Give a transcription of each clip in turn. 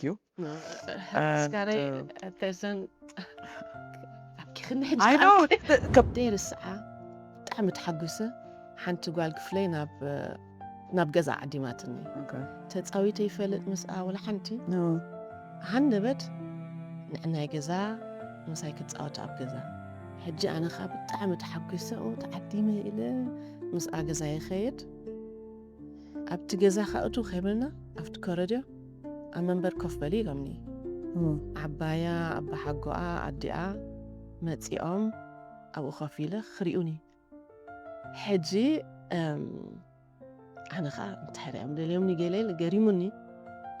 you. ስጋረይ And, uh, ተዘን ኣብኪ ክንሕጅ I know. ደይ ርስዓ ብጣዕሚ ተሓጒሰ። ሓንቲ ጓል ክፍለይ ናብ ናብ ገዛ ዓዲማትኒ። Okay. ተፃዊተ ይፈልጥ ምስኣ ወላ ሓንቲ። No. ሃንደበት ንዕናይ ገዛ ምሳይ ክፃወት ኣብ ገዛ። ሕጂ ኣነ ኸዓ ብጣዕሚ ተሓጒሰ፣ ኦ ተዓዲመ ኢለ ምስኣ ገዛ ይኸይድ። ኣብቲ ገዛ ኸኣ እቱ ከይብልና ኣብቲ ኮረድዮ ኣብ መንበር ኮፍ በሊ ኢሎምኒ። Mm. ዓባያ ኣባሓጎኣ ኣዲኣ መፂኦም ኣብኡ ኮፍ ኢለ ክሪኡኒ። ሕጂ እም፣ ኣነ ኸዓ እንታይ ሪኦም ደልዮምኒ ገለ ኢለ ገሪሙኒ።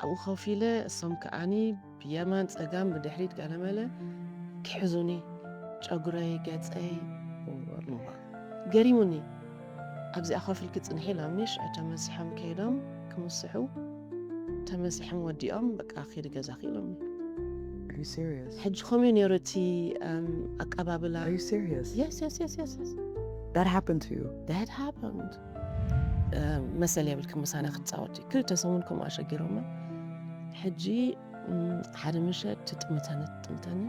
ኣብኡ ኮፍ ኢለ እሶም ከዓኒ ብየማን ጸጋም ብድሕሪት ገለመለ ክሕዙኒ፣ ጨጉረይ፣ ገጸይ ገሪሙኒ። ኣብዚኣ ኮፍ ኢልኪ ጽንሒ ኢሎምኒ። ሽዑ ተመሲሖም ከይዶም ክምስሑ ተመሲሖም ወዲኦም በቃ ኪዲ ገዛኺ ኢሎምኒ። Are you serious? ሕጂ ከምኡ እዩ ነይሩ እቲ እም፣ ኣቀባብላ። Are you serious? Yes, yes, yes, yes, yes. That happened to you? That happened. መሰል የብልክን ምሳና ክትፃወቲ። ክልተ ሰሙን ከምኡ ኣሸጊሮማ። ሕጂ እም፣ ሓደ ምሸት ትጥምተኒ ትጥምተኒ።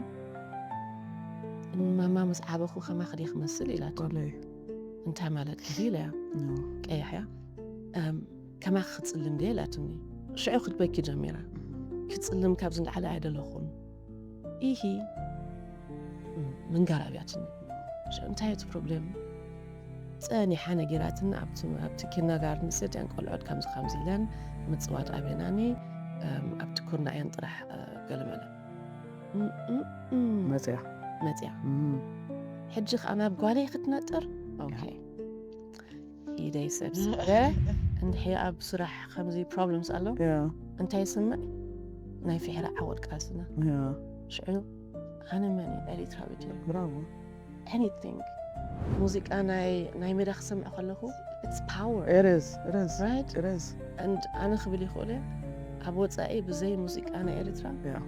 ማማ ምስ ዓበኹ ከማኺ ድየ ክመስል ኢላትኒ። ጓለይ። እንታይ ማለት እዩ ኢለያ። No. ቀያሕ እያ። እም፣ ከማኺ ክፅልም ድየ ኢላትኒ። ሽዑ ክትበኪ ጀሚራ። ክፅልም ካብዚ ንላዕሊ ኣይደለኹን። ኢሂ እም፣ ምንጋር ኣብያትኒ። ሽዑ እንታይ እቲ ፕሮብሌም? ፀኒሓ ነጊራትኒ። ኣብቲ ኣብቲ ኪንደርጋርተን ሰትያን ቆልዑት ከምዚ ከምዚ ኢለን ምፅዋት ኣብየናኒ። እም፣ ኣብቲ ኩርናዕ እየን ጥራሕ እ፣ ገለመለ እም፣ እም፣ እም፣ መፅያ። መፅያ። Mm. ሕጂ ከዓ ናብ ጓለይ ክትነጥር። ኦኬ ኢደይ ሰብስበ። እንድሕሪ ኣብ ስራሕ ከምዚ ፕሮብለምስ ኣሎ። Yeah. እንታይ ይስምዕ? ናይ ፍሕራ ዓወት ቃልስና። Yeah. ሽዑ ኣነ መን እየ ኤሪትራዊት እየ። Bravo. Anything። ሙዚቃ ናይ ናይ ሜዳ ክሰምዕ ከለኹ it's power. It is. It is. Right? It is. And ኣነ ክብል ይኽእል እየ ኣብ ወፃኢ ብዘይ ሙዚቃ ናይ ኤሪትራ Yeah.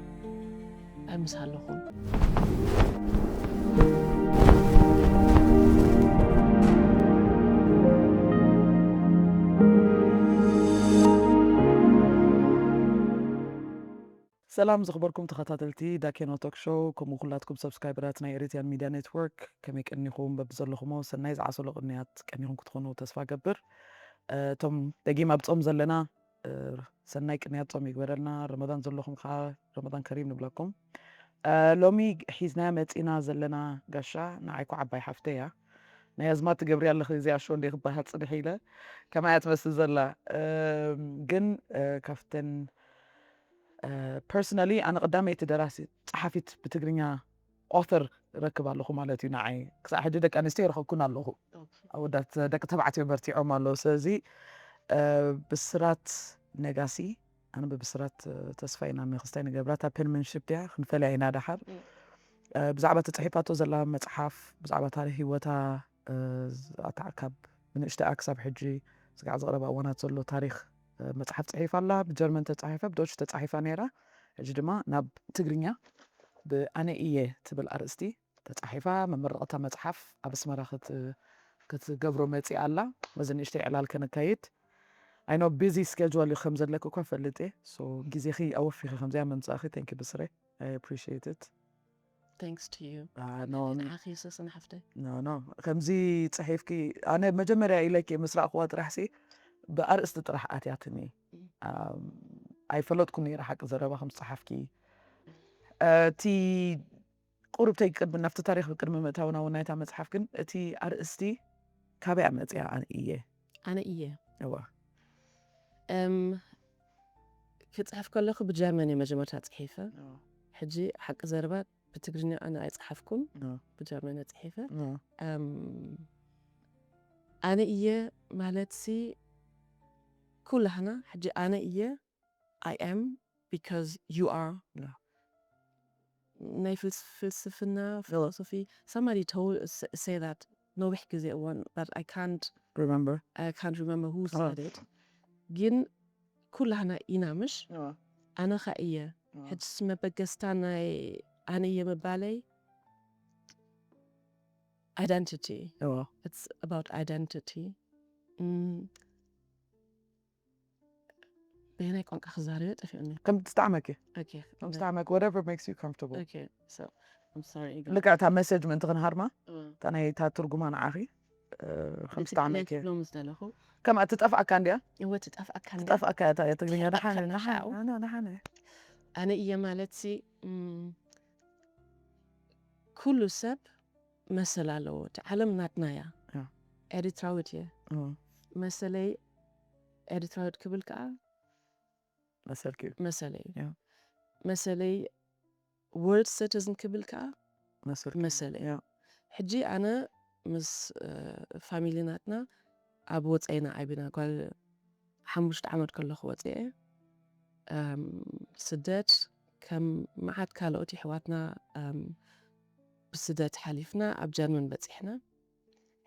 ኣይምሳለኹን። ሰላም ዝኽበርኩም ተኸታተልቲ ዳኬኖ ቶክ ሾው፣ ከምኡ ኩላትኩም ሰብስክራይበራት ናይ ኤሪትሪያን ሚድያ ኔትወርክ፣ ከመይ ቀኒኹም? በብዘለኹሞ ሰናይ ዝዓሰሎ ቅንያት ቀኒኹም ክትኾኑ ተስፋ ገብር። እ፣ እቶም ደጊም ኣብ ጾም ዘለና፣ እ፣ ሰናይ ቅንያት ጾም ይግበረልና። ረመዳን ዘለኹም ከዓ ረመዳን ከሪም ንብለኩም። እ፣ ሎሚ ሒዝና መጺና ዘለና ጋሻ ንዓይ እኮ ዓባይ ሓፍተይ እያ። ናይ ኣዝማድ ትገብሪ ኣለኺ እዚኣ ሾው እንደ ክበሃል ጽንሕ ኢለ ከማያ ትመስል ዘላ። እም፣ ግን፣ እ፣ ካብተን፣ እ፣ ፐርሰናሊ ኣነ ቀዳመይቲ ደራሲ ጸሓፊት ብትግርኛ ኦተር ረክብ ኣለኹ ማለት እዩ ንዓይ። ክሳዕ ሕጂ ደቂ ኣንስትዮ ይረኸብኩን ኣለኹ። ኣወዳት ደቂ ተባዕትዮ በርቲዖም ኣለዉ። ስለዚ፣ እ፣ ብስራት ነጋሲ፣ ኣነ ብብስራት፣ እ፣ ተስፋ ኢና ምኽስታይ ንገብራ። እታ ፔንመንሽፕ እያ፣ ክንፈልያ ኢና ደሓር። እም። እ፣ ብዛዕባ ተጻሒፋቶ ዘላ መጽሓፍ፣ ብዛዕባ ታሪኽ ህይወታ፣ እ፣ ኣታ-፣ ካብ ብንእሽተኣ ክሳብ ሕጂ ስጋዕ ዝቐረባ እዋናት ዘሎ ታሪኽ፣ እ፣ መጽሓፍ ጽሒፋ ኣላ። ብጀርመን ተጻሒፋ፣ ብዶች ተጻሒፋ ነይራ። ሕጂ ድማ ናብ ትግርኛ ብኣነ እየ ትብል ኣርእስቲ ተጻሒፋ፣ መመረቕታ መጽሓፍ ኣብ ኣስመራ ክት-፣ ክትገብሮ መጺኣ ኣላ። በዚ ንእሽተይ ዕላል ከነካይድ። I know busy schedule እዩ ከም ዘለኪ እኳ እፈልጥ እየ። So ግዜኺ ኣወፊኺ ከምዚኣ ምምጻእኺ፣ thank you ብስረይ። I appreciate it. Thanks to you። Ah, no, ንዓኺ ሰስን ሓፍተይ። No, no። ከምዚ ጽሒፍኪ፣ ኣነ መጀመርያ ኢለኪ ምስ ረኣኽዋ ጥራሕ ሲ ብኣርእስቲ ጥራሕ ኣትያትኒ። እም። ኣም፣ ኣይፈለጥኩን ነይረ ሓቂ ዘረባ ከም ዝጸሓፍኪ። እቲ ቁሩብተይ ቅድሚ፣ ናብቲ ታሪኽ ቅድሚ ምእታውና እውን ናይታ መጽሓፍ ግን እቲ ኣርእስቲ ካበይ መጽያ? ኣነ እየ። ኣነ እየ። እዋ። እም፣ ክጽሕፍ ከለኹ ብጀርመን እየ መጀመርታ ጽሒፈ። እዋ። ሕጂ ሓቂ ዘረባ ብትግርኛ ኣነ ኣይጸሓፍኩን፣ እዋ። ብጀርመን እየ ጽሒፈ። እዋ። እም፣ ኣነ እየ ማለት ሲ ኩላህና ሕጂ ኣነ እየ፣ I am because you are። Yeah. ናይ ፍልስ-፣ ፍልስፍና፣ philosophy፣ somebody told, s-, say that ነዊሕ ግዜ እዋን፣ but I can't, Remember? I can't remember who Ah. said it። ግን ኩላህና ኢና ምሽ? እዋ። ኣነ ኸ እየ። እዋ። ሕጅስ መበገስታ ናይ ኣነ እየ ምባለይ identity። እዋ። It's about identity። እም፣ በየናይ ቋንቋ ክዛረበ ጠፊኡኒ። ከም ዝጠዓመኪ Okay. ከም ዝጠዓመኪ whatever makes you comfortable Okay. So I'm sorry. ልክዕ እታ message ምእንቲ ክንሃርማ እታ ናይ እታ ትርጉማ ንዓኺ እ፣ ከም ዝጠዓመኪ ሎም ዝደለኹ ከምኣ ትጠፍኣካ እንድያ እወ ትጠፍኣካ እንድያ። ትጠፍኣካ እያ እታ ትግርኛ ደሓነ ትጠፍኣካ ደሓነ ሓው። ኣነ ደሓነ ኣነ እየ ማለት ሲ ም፣ ኩሉ ሰብ መሰል ኣለዎ። እቲ ዓለም ናትና እያ። ያ። ኤርትራዊት እየ። እ፣ መሰለይ ኤርትራዊት ክብል ከዓ መሰልኪ እዩ መሰለይ እዩ። ያ። መሰለይ world citizen ክብል ከዓ መሰልኪ መሰለይ። ያ ሕጂ ኣነ ምስ እ፣ ፋሚሊ ናትና ኣብ ወፀኢና ዓቢና ጓል ሓሙሽተ ዓመት ከለኹ ወፅአ እም፣ ስደት ከም መዓት ካልኦት ይሕዋትና እም፣ ብስደት ሓሊፍና ኣብ ጀርመን በፂሕና።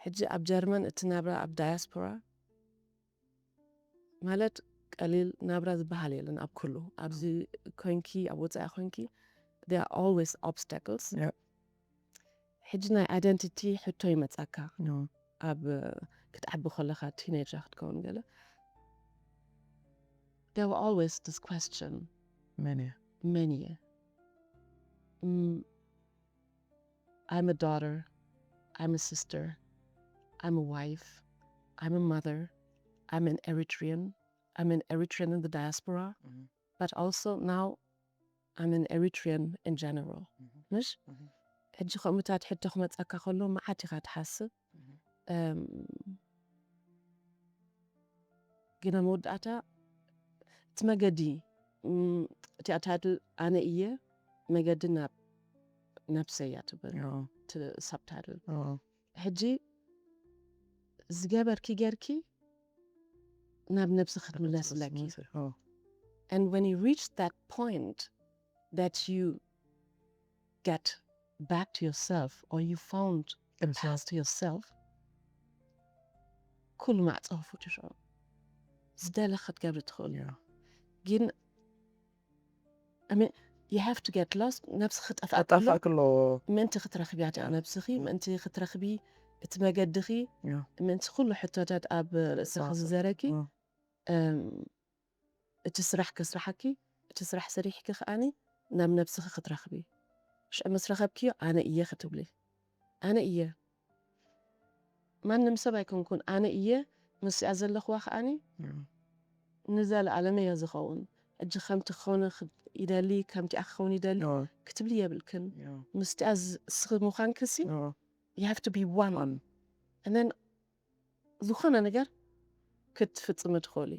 ሕጂ ኣብ ጀርመን እቲ ናብራ ኣብ ዳያስፖራ ማለት ቀሊል ናብራ ዝበሃል የለን። ኣብ ኩሉ ኣብዚ ኮንኪ ኣብ ወፃኢ ኮንኪ there are always obstacles። Yeah. ሕጂ ናይ identity ሕቶ ይመፃካ No. ኣብ ክትዓቢ ከለኻ ቲኔጀር ክትከውን ገለ there were always this question መን እየ መን እየ Mm, I'm a daughter, I'm a sister, I'm a wife, I'm a mother, I'm an Eritrean, I'm an Eritrean in the diaspora, Mhm. But also now I'm an Eritrean in general. Mhm. ምሽ Mhm. ሕጂ ከምኡታት ሕቶ ክመፀካ ከሎ መዓት ኢኻ ትሓስብ Mhm. እም፣ ግን ኣብ መወዳእታ እቲ መገዲ እም፣ እቲኣ ታይትል ኣነ እየ መገዲ ናብ ነብሰይ እያ ትብል Oh, እቲ ሳብታይትል oh. ሕጂ ዝገበርኪ ጌርኪ ናብ ነብሲ ክትምለስ ኣለኪ Oh. And when you reach that point that you get back to yourself or you found a Yourself. path to yourself, ኩሉ ማዕፀ ክፉት እዩ። ዝደለ ክትገብሪ ትኽእል Yeah. ግን I mean, you have to get lost ነብሲ ክጠፍኣ ኣጣፋ ከሎ ክሎ ምእንቲ ክትረኽብያ እቲኣ ነብስኺ ምእንቲ ክትረኽቢ እቲ መገድኺ Yeah. ምእንቲ ኩሉ ሕቶታት ኣብ ርእስኻ ርእሳ- ዝዘረኪ Mm. እም፣ እቲ ስራሕ ከስርሓኪ እቲ ስራሕ ሰሪሕኪ ከኣኒ ናብ ነብስኺ ክትረኽቢ ሽዕ ምስ ረኸብክዮ ኣነ እየ ክትብሊ ኣነ እየ ማንም ሰብ ኣይኮንኩን ኣነ እየ ምስኣ ዘለኽዋ ከኣኒ Yeah. ንዘለኣለም እየ ዝኸውን ሕጂ ከምቲ ክኸውን ይደሊ ከምቲኣ ክኸውን ይደሊ Oh, ክትብሊ የብልክን yeah. ምስቲኣ ዝ- እስኺ ምዃንክሲ Oh, you have to be one fun. and then ዝኾነ ነገር ክትፍፅሚ ትኽእሉ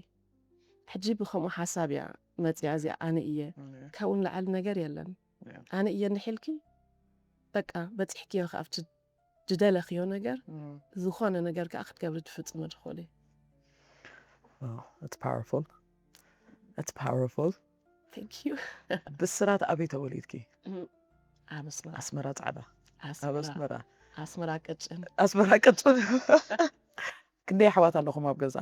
ሕጂ ብከምኡ ሓሳብ እያ መፅያ እዚኣ ኣነ እየ Yeah. ካብኡ ንላዕሊ ነገር የለን Yeah. ኣነ እየ እንድሒልኪ በቃ በፂሕክዮ ከ ኣብቲ ዝደለኽዮ ነገር Mm. ዝኾነ ነገር ከዓ ክትገብሪ ትፍፅሚ ትኽእሉ Oh, it's powerful. It's powerful. Thank you ብስራት ኣበይ ተወሊድኪ? ኣብ ኣስመራ ኣስመራ ጻዕዳ። ኣብ ኣስመራ ኣስመራ። ኣስመራ ቅጭን ኣስመራ ቅጭን። ክንደይ ኣሕዋት ኣለኹም ኣብ ገዛ?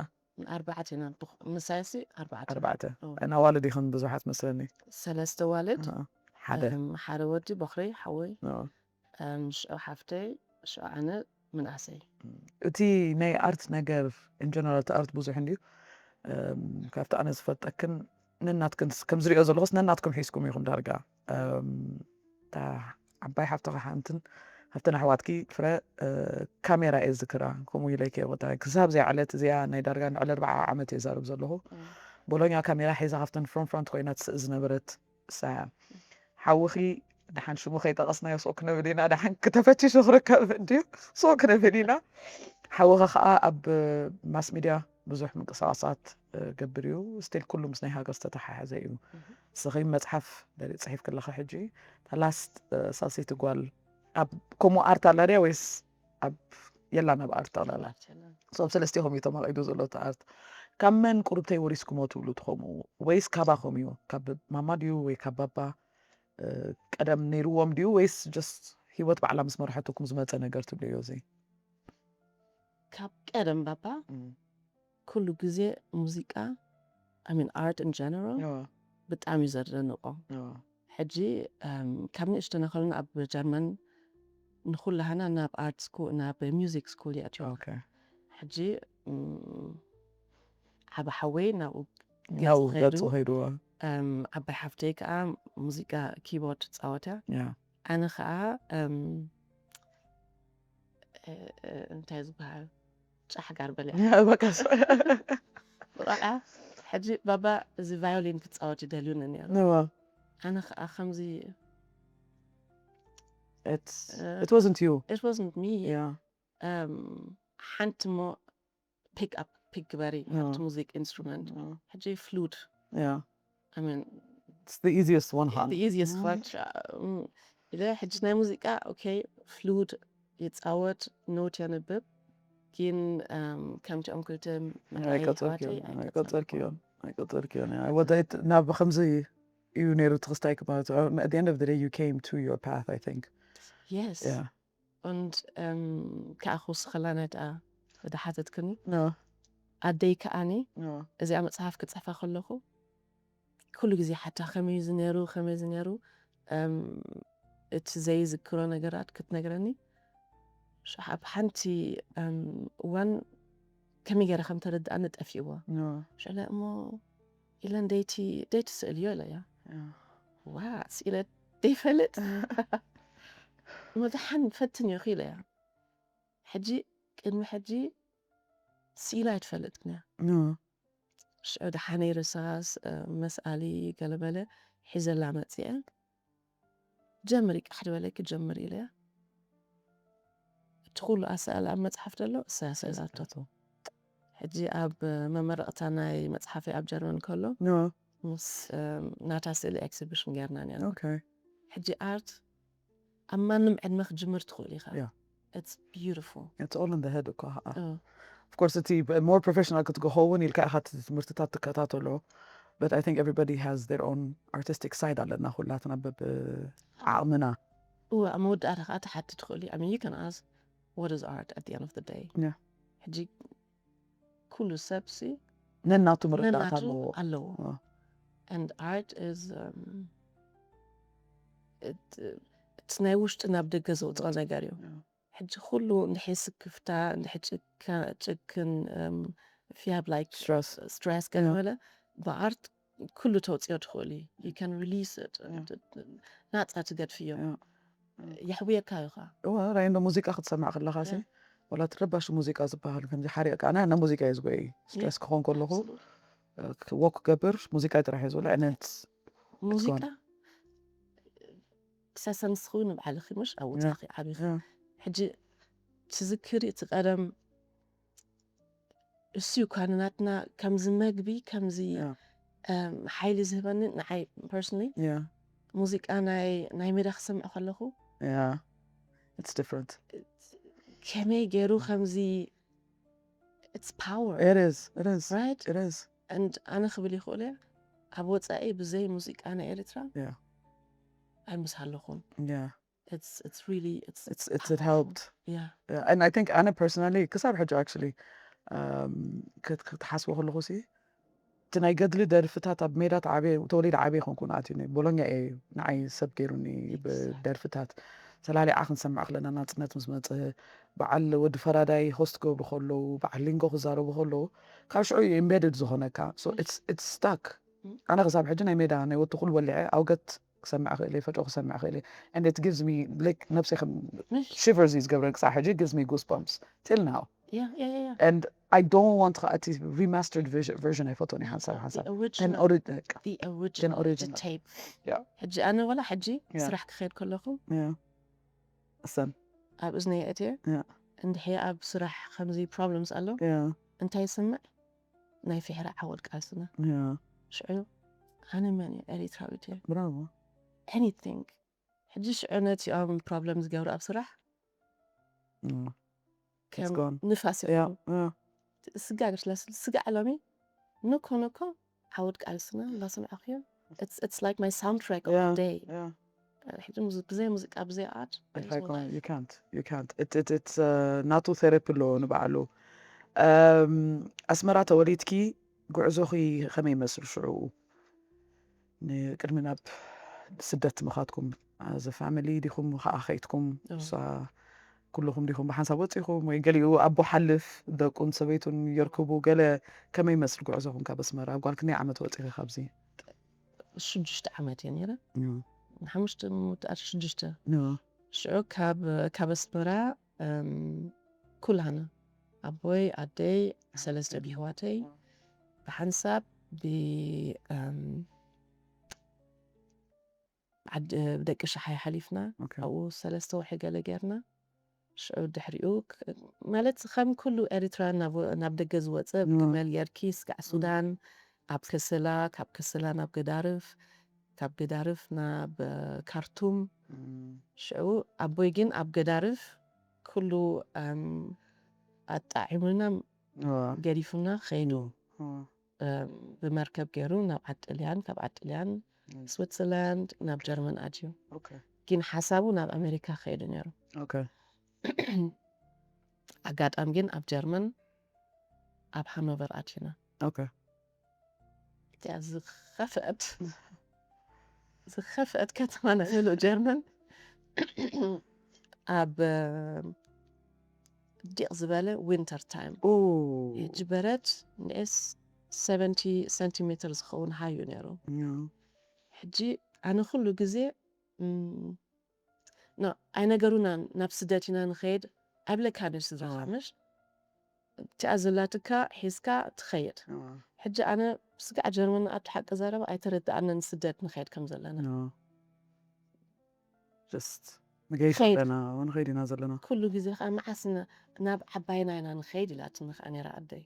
ኣርባዕተ ኢና ብኽ- ምሳይሲ ኣርባዕተ ኣርባዕተ። ኦ። እና ዋልድ ኢኹም ብዙሓት መስለኒ። ሰለስተ ዋልድ ኣሃ። ሓደ። እም፣ ሓደ ወዲ በኽሪ ሓወይ ኦ። እም፣ ሽዑ ሓፍተይ ሽዑ ኣነ ምንኣሰይ እቲ ናይ ኣርት ነገር in general እቲ ኣርት ብዙሕ እንድዩ እም፣ ካብቲ ኣነ ዝፈልጠክን ነናትክን ከም ዝሪኦ ዘለኹስ ነናትኩም ሒዝኩም ኢኹም ዳርጋ እም፣ እታ ዓባይ ሓፍትኻ ሓንትን ካብተን ኣሕዋትኪ ፍረ እ፣ ካሜራ እየ ዝክራ ከምኡ ኢለኪ ቦታ ክሳብ እዚኣ ዕለት እዚኣ ናይ ዳርጋ ንዕሊ ኣርባዓ ዓመት እየ ዛረብ ዘለኹ ቦሎኛ ካሜራ ሒዛ ካብተን ፍሮንት ፍሮንት ኮይና ትስእ ዝነበረት እሳ እያ ሓውኺ ደሓን ሽሙ ከይጠቐስናዮ ሱቕ ክነብል ኢና ደሓን ክተፈቲሹ ክርከብ እንድዩ ሱቕ ክነብል ኢና ሓውኺ ከዓ ኣብ ማስ ሚድያ ብዙሕ ምንቅስቃሳት እ፣ ገብር እዩ ስቲል ኩሉ ምስ ናይ ሃገር ዝተተሓሓዘ እዩ ንስኺ መፅሓፍ ደሪ ፅሒፍ ክለኸ ሕጂ ላስት ሳልሰይቲ ጓል ኣብ ከምኡ ኣርት ኣላ ድያ ወይስ ኣብ የላን ኣብ ኣርት ኣላላ ሶብ ሰለስቲኹም እዩ ተማቒዱ ዘሎ እቲ ኣርት ካብ መን ቁሩብተይ ወሪስኩሞ ትብሉ ትኸምኡ ወይስ ካባኹም እዩ ካብ ማማ ድዩ ወይ ካብ ባባ እ፣ ቀደም ነይርዎም ድዩ ወይስ ጀስት ህይወት ባዕላ ምስ መርሐትኩም ዝመፀ ነገር ትብልዮ እዚ ካብ ቀደም ባባ ኩሉ ግዜ ሙዚቃ I mean art in general ብጣዕሚ እዩ ዘደንቆ ሕጂ እም፣ ካብ ንእሽተና ከለና ኣብ ጀርመን ንኩላህና ናብ ኣርት ስኩል ናብ ሚዚክ ስኩል የእትዮ ሕጂ እም፣ ዓብ ሓወይ ናብኡ ናብኡ ገጹ ገጹ ኸይዱ። ኸይድዎ እም፣ ዓባይ ሓፍተይ ከዓ ሙዚቃ ኪቦርድ ትፃወት እያ። Yeah. ኣነ ከዓ እም፣ እ- እ- እንታይ ዝበሃል ጫሕ ጋር በለ Yeah, በቃ so- ብቆልዓ ሕጂ ባባ እዚ ቫዮሊን ክትፃወት ይደልዩኒ ነይሩ። No, ኣነ ከዓ ከምዚ it's Uh, it wasn't you. it wasn't me. Yeah. እም፣ ሓንቲ ሞ ፒክ ኣፕ ፒክ ግበሪ Yeah. ኣብቲ ሙዚክ ኢንስትሩመንት Yeah. ሕጂ ፍሉድ Yeah. I mean It's the easiest one, huh? the easiest part እም፣ ኢለ ሕጂ ናይ ሙዚቃ okay ፍሉድ ይፃወት ኖት የንብብ ግን እም፣ ከምቲኦም ክልተ መርኣይ ኣይቀጸልክዮን ኣሕዋተይ ኣይቀጸልክዮን ኣይቀጸልክዮን። Yeah. ወደ ናብ ከምዚ እዩ ነይሩ ትኽስታይ ክማለት። At the end of the day, you came to your path, I think. Yes. Yeah. Und እም፣ ከዓ ክውስኸላ ናይ ደኣ ወደ ሓተትክኒ No. ኣደይ ከዓኒ No. እዚኣ መፅሓፍ ክፅሕፋ ከለኹ ኩሉ ግዜ ሓታ ከመይ እዚ ነይሩ ከመይ እዚ ነይሩ እም፣ እቲ ዘይዝክሮ ነገራት ክትነግረኒ ሽ- ኣብ ሓንቲ እም፣ እዋን ከመይ ገይረ ከም ተረድኣኒ ጠፊእዎ No. ሽለ እሞ ኢለን ደይቲ ደይቲ ስእልዮ ኢለያ Yeah. ዋ ስኢለ ደይፈልጥ እሞ ደሓን ፈትን ኢኺ ኢለያ ሕጂ ቅድሚ ሕጂ ስኢላ ኣይትፈልጥን እያ No. ሽዑ ደሓነይ ርሳስ እ፣ መስኣሊ ገለበለ ሒዘላ መፅአ ጀምሪ ቃሕ ድበለኪ ጀምሪ ኢለያ እቲ ኩሉ ኣሰኣል ኣብ መፅሓፍ ዘሎ እሳ ስእላቶ ሕጂ ኣብ መመረቕታ ናይ መፅሓፈይ ኣብ ጀርመን ከሎ No. ምስ እም፣ ናታ ስእሊ ኤግዚቢሽን ጌርና ነርና Okay. ሕጂ ኣርት ኣብ ማንም ዕድመ ክትጅምር ትኽእል ኢኻ Yeah. it's beautiful It's all in the head እኮ። እ፣ Of course, እቲ more professional ክትከኸውን ኢልካ ኢኻ እቲ ትምህርትታት ትከታተሎ። But I think everybody has their own artistic side ኣለና ኩላትና በብ ዓቕምና። እወ ኣብ መወዳእታ ከዓ ትሓቲ ትኽእል እዩ I mean you can ask what is art at the end of the day Yeah. ሕጂ ኩሉ ሰብ ሲ ነናቱ ምርዳእታ ነናቱ ኣለዎ። ኣለዎ እ። and art is um, it, it's ናይ ውሽጢ ናብ ደገ ዘውፅኦ ነገር እዩ Yeah. ሕጂ ኩሉ እንድሒ ስክፍታ እንድሒ ጭካ- ጭክን um, if you have like Stress. stress ገለበለ ብኣርት ኩሉ ተውፅኦ ትኽእል እዩ you can release it Yeah. ናፃ ትገድፍዮ Yeah. የሕውየካ እዩ ኸዓ እዋ ራይ እንዶ ሙዚቃ ክትሰማዕ ከለኻ ሲ Yeah. ወላ ትረባሽ ሙዚቃ ዝበሃል ከምዚ ሓሪቕካ ኣነ ና ሙዚቃ እዩ ዝጎይ ስትረስ ክኾን ከለኹ Absolutely. ወክ ክገብር ሙዚቃ ጥራሕ እዩ ዝብሎ ዕነት ሙዚቃ ክሳሰንስ ኹ ንባዕልኺ ምሽ ኣብ ውፅእኺ ዓብኺ ሕጂ ትዝክሪ እቲ ቀደም እሱ እኳ ንናትና ከምዚ መግቢ ከምዚ Yeah. እም፣ ሓይሊ ዝህበኒ ንዓይ personally ሙዚቃ ናይ ናይ ሜዳ ክሰምዕ ከለኹ Yeah. It's different. ከመይ ገይሩ ከምዚ it's power It is. It is. Right? It is. And ኣነ ክብል ይኽእል እየ ኣብ ወፃኢ ብዘይ ሙዚቃ ናይ ኤርትራ Yeah. ኣይምስሃለኹን Yeah. it's it's really it's It's it's it helped. Yeah. Yeah. And I think ኣነ personally ክሳብ ሕጂ actually um ክት- ክትሓስቦ ከለኹ ሲ እቲ ናይ ገድሊ ደርፍታት ኣብ ሜዳ ተዓብየ ተወሊደ ዓብየ ኮንኩ ንኣትዩኒ ቦሎኛ እየ ንዓይ ሰብ ገይሩኒ ብደርፍታት ተላሊዓ ክንሰምዕ ከለና ናፅነት ምስ መፅእ በዓል ወዲ ፈራዳይ ሆስት ክገብሩ ከለዉ በዓል ሊንጎ ክዛረቡ ከለዉ ካብ ሽዑ እዩ embedded ዝኾነካ so it's it's stuck ኣነ ክሳብ ሕጂ ናይ ሜዳ ናይ ወትኹል ወሊዐ ኣውገት ክሰምዕ ክእል እየ ፈጮ ክሰምዕ ክእል እየ and it gives me like ነብሰይ ከም ምሽ shivers እዩ ዝገብረን ክሳብ ሕጂ gives me goosebumps till now Yeah, yeah, yeah, yeah. and I don't want ከዓ እቲ remastered version ኣይፈቶን እየ ሓንሳብ ሓንሳብ The ten original, ኦሪጅ the original, original. The tape. Yeah. ሕጂ ኣነ ወላ ሕጂ Yeah. ስራሕ ክኸድ ከለኹ እሰን ኣብ እዝነይ ኣእትየ Yeah. እንድሕሪ ኣብ ስራሕ ከምዚ problems ኣሎ Yeah. እንታይ ይስምዕ ናይ ፍሕራ ዓወድ ቃልስና Yeah. ሽዑ ኣነ መን እየ ኤሪትራዊት እየ Bravo. Anything ሕጂ ሽዑ ነቲኦም problem ዝገብሩ ኣብ ስራሕ Mm. It's ከም gone. ንፋስ Yeah. ይኹኑ Yeah. ስጋ ገስለስ ስጋ ዕለሚ ንኮ ንኮ ዓወድ ቃልስና እንዳሰምዐኽዮ it's it's like my soundtrack of Yeah, the day Yeah. ሕጂ ሙዚ- ብዘይ ሙዚቃ ብዘይ ኣርት If I can't, you can't. You can't. It, it, it's uh, ናቱ ቴራፒ ኣለዎ ንባዕሉ። Um, ኣስመራ ተወሊድኪ ጉዕዞኺ ከመይ ይመስል ሽዑ? ንቅድሚ ናብ ስደት ምኻትኩም as a family ዲኹም ከኣ ከይትኩም Oh. እሳ ኩልኹም ዲኹም ብሓንሳብ ወፂኹም ወይ ገሊኡ ኣቦ ሓልፍ ደቁን ሰበይቱን የርክቡ? ገለ ከመይ መስል ጉዕዞኹም ካብ ኣስመራ? ኣብ ጓል ክንደይ ዓመት ወፂኺ ካብዚ? ሽዱሽተ ዓመት እየ ነይረ። ንሓሙሽተ ምውዳእ ሽዱሽተ። ሽዑ ካብ ኣስመራ ኩላና ኣቦይ ኣደይ ሰለስተ ኣሕዋተይ ብሓንሳብ ብደቂ ሸሓይ ሓሊፍና። ኣብኡ ሰለስተ ወርሒ ገለ ጌርና። ሽዑ ድሕሪኡ ማለት ከም ኩሉ ኤሪትራ ናብ ደገ ዝወፀ ብግመል ጌርኪ ስጋዕ ሱዳን፣ ኣብ ከሰላ፣ ካብ ከሰላ ናብ ገዳርፍ፣ ካብ ገዳርፍ ናብ ካርቱም። ሽዑ ኣቦይ ግን ኣብ ገዳርፍ ኩሉ ኣጣዒሙና ገዲፉና ከይዱ። ብመርከብ ገይሩ ናብ ዓዲ ጥልያን፣ ካብ ዓዲ ጥልያን ስዊትዘርላንድ ናብ ጀርመን ኣትዩ። ግን ሓሳቡ ናብ ኣሜሪካ ከይዱ ነይሩ። ኣጋጣሚ ግን ኣብ ጀርመን ኣብ ሃኖቨር ኣቲና። እቲኣ ዝኸፍአት ዝኸፍአት ከተማ ናይ ምሉእ ጀርመን ኣብ ዲቕ ዝበለ ዊንተር ታይም። ሕጂ በረድ ንኤስ ሰቨንቲ ሰንቲሜትር ዝኸውን ሃዩ ነይሩ። ሕጂ ኣነ ኩሉ ግዜ ኣይነገሩናን ናብ ስደት ኢና ንኸይድ ኣይብለካን እዩ ስድራኻ። ምሽ እቲኣ ዘላትካ ሒዝካ ትኸይድ። ሕጂ ኣነ ስጋዕ ጀርመን ኣቱ ሓቂ ዘረባ ኣይተረድኣንን ስደት ንኸይድ ከም ዘለና። ንገይድ ኣለና ንኸይድ ኢና ዘለና። ኩሉ ግዜ ከዓ መዓስ ናብ ዓባይና ኢና ንኸይድ ኢላትኒ ከዓ ነይራ ኣደይ።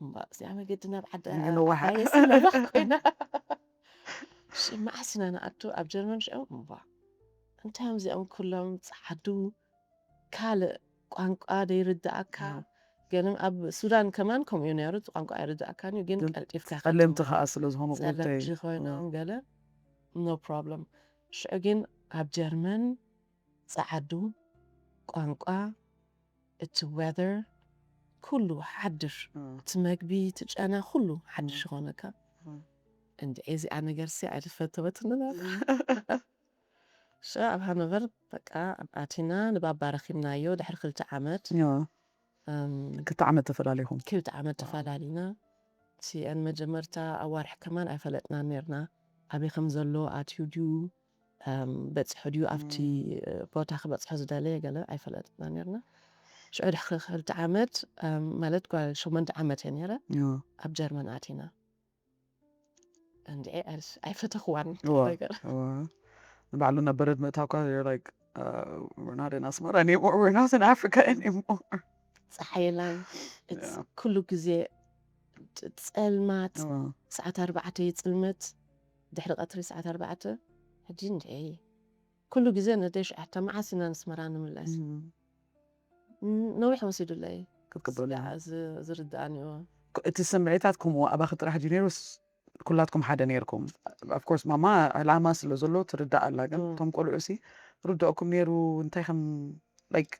እምባ እዚኣ መገዲ ናብ ዓዲ ነዋሓ ኮይና። መዓስ ኢና ንኣቱ ኣብ ጀርመን ሽዑ እምባ እንታይ እዮም እዚኦም ኩሎም ፃዓዱ ካልእ ቋንቋ ደይርድኣካ። ገለም ኣብ ሱዳን ከማን ከምኡ እዩ ነይሩ። እቲ ቋንቋ ኣይርድኣካን እዩ ግን ቀልጢፍካ ጸለምቲ ከዓ ስለ ዝኾኑ ጸለምቲ ኮይኖም ገለ no problem። ሽዑ ግን ኣብ ጀርመን ጸዓዱ ቋንቋ እቲ weather ኩሉ ሓድሽ እቲ መግቢ እቲ ጨና ኩሉ ሓድሽ ይኾነካ። እንድዒ እዚኣ ነገር ሲ ኣይተፈተወትንን ኣላ። ሸ ኣብ ሃኖቨር በቃ ኣቲና ንባባ ረኺብናዮ ድሕሪ ክልተ ዓመት። ክልተ ዓመት ተፈላለኹም? ክልተ ዓመት ተፈላለና። ሲአን መጀመርታ ኣዋርሕ ከማን ኣይፈለጥናን ነርና ኣበይ ከም ዘሎ ኣትዩ ድዩ በፂሑ ድዩ ኣብቲ ቦታ ክበፅሖ ዝደለየ ገለ ኣይፈለጥና ነርና። ሽዑ ድሕሪ ክልተ ዓመት ማለት ጓል ሸሞንተ ዓመት እየ ነረ ኣብ ጀርመን ኣቲና። እንድዒ ኣይፈተኽዋን ነገር። ንባዕሉ ናብ በረድ ምእታውካ like we're not in ኣስመራ anymore, we're not in Africa anymore። ፀሓይ የላን ኩሉ ግዜ ጸልማት። ሰዓት ኣርባዕተ ይጽልመት ድሕሪ ቀትሪ ሰዓት ኣርባዕተ። ሕጂ እንድዒ ኩሉ ግዜ ነደይ ሽዑ ሕታ መዓስ ኢና ንስመራ ንምለስ? ነዊሕ ወሲዱለይ ክትቅበሉ ዝርድኣኒ። እቲ ስምዒታት ከምኡ ኣባኺ ጥራሕ ድዩ ነይሩስ ኩላትኩም ሓደ ነይርኩም? Of course ማማ ዕላማ ስለ ዘሎ ትርዳእ ኣላ፣ ግን እቶም ቆልዑ ሲ ርድኦኩም ነይሩ እንታይ ከም like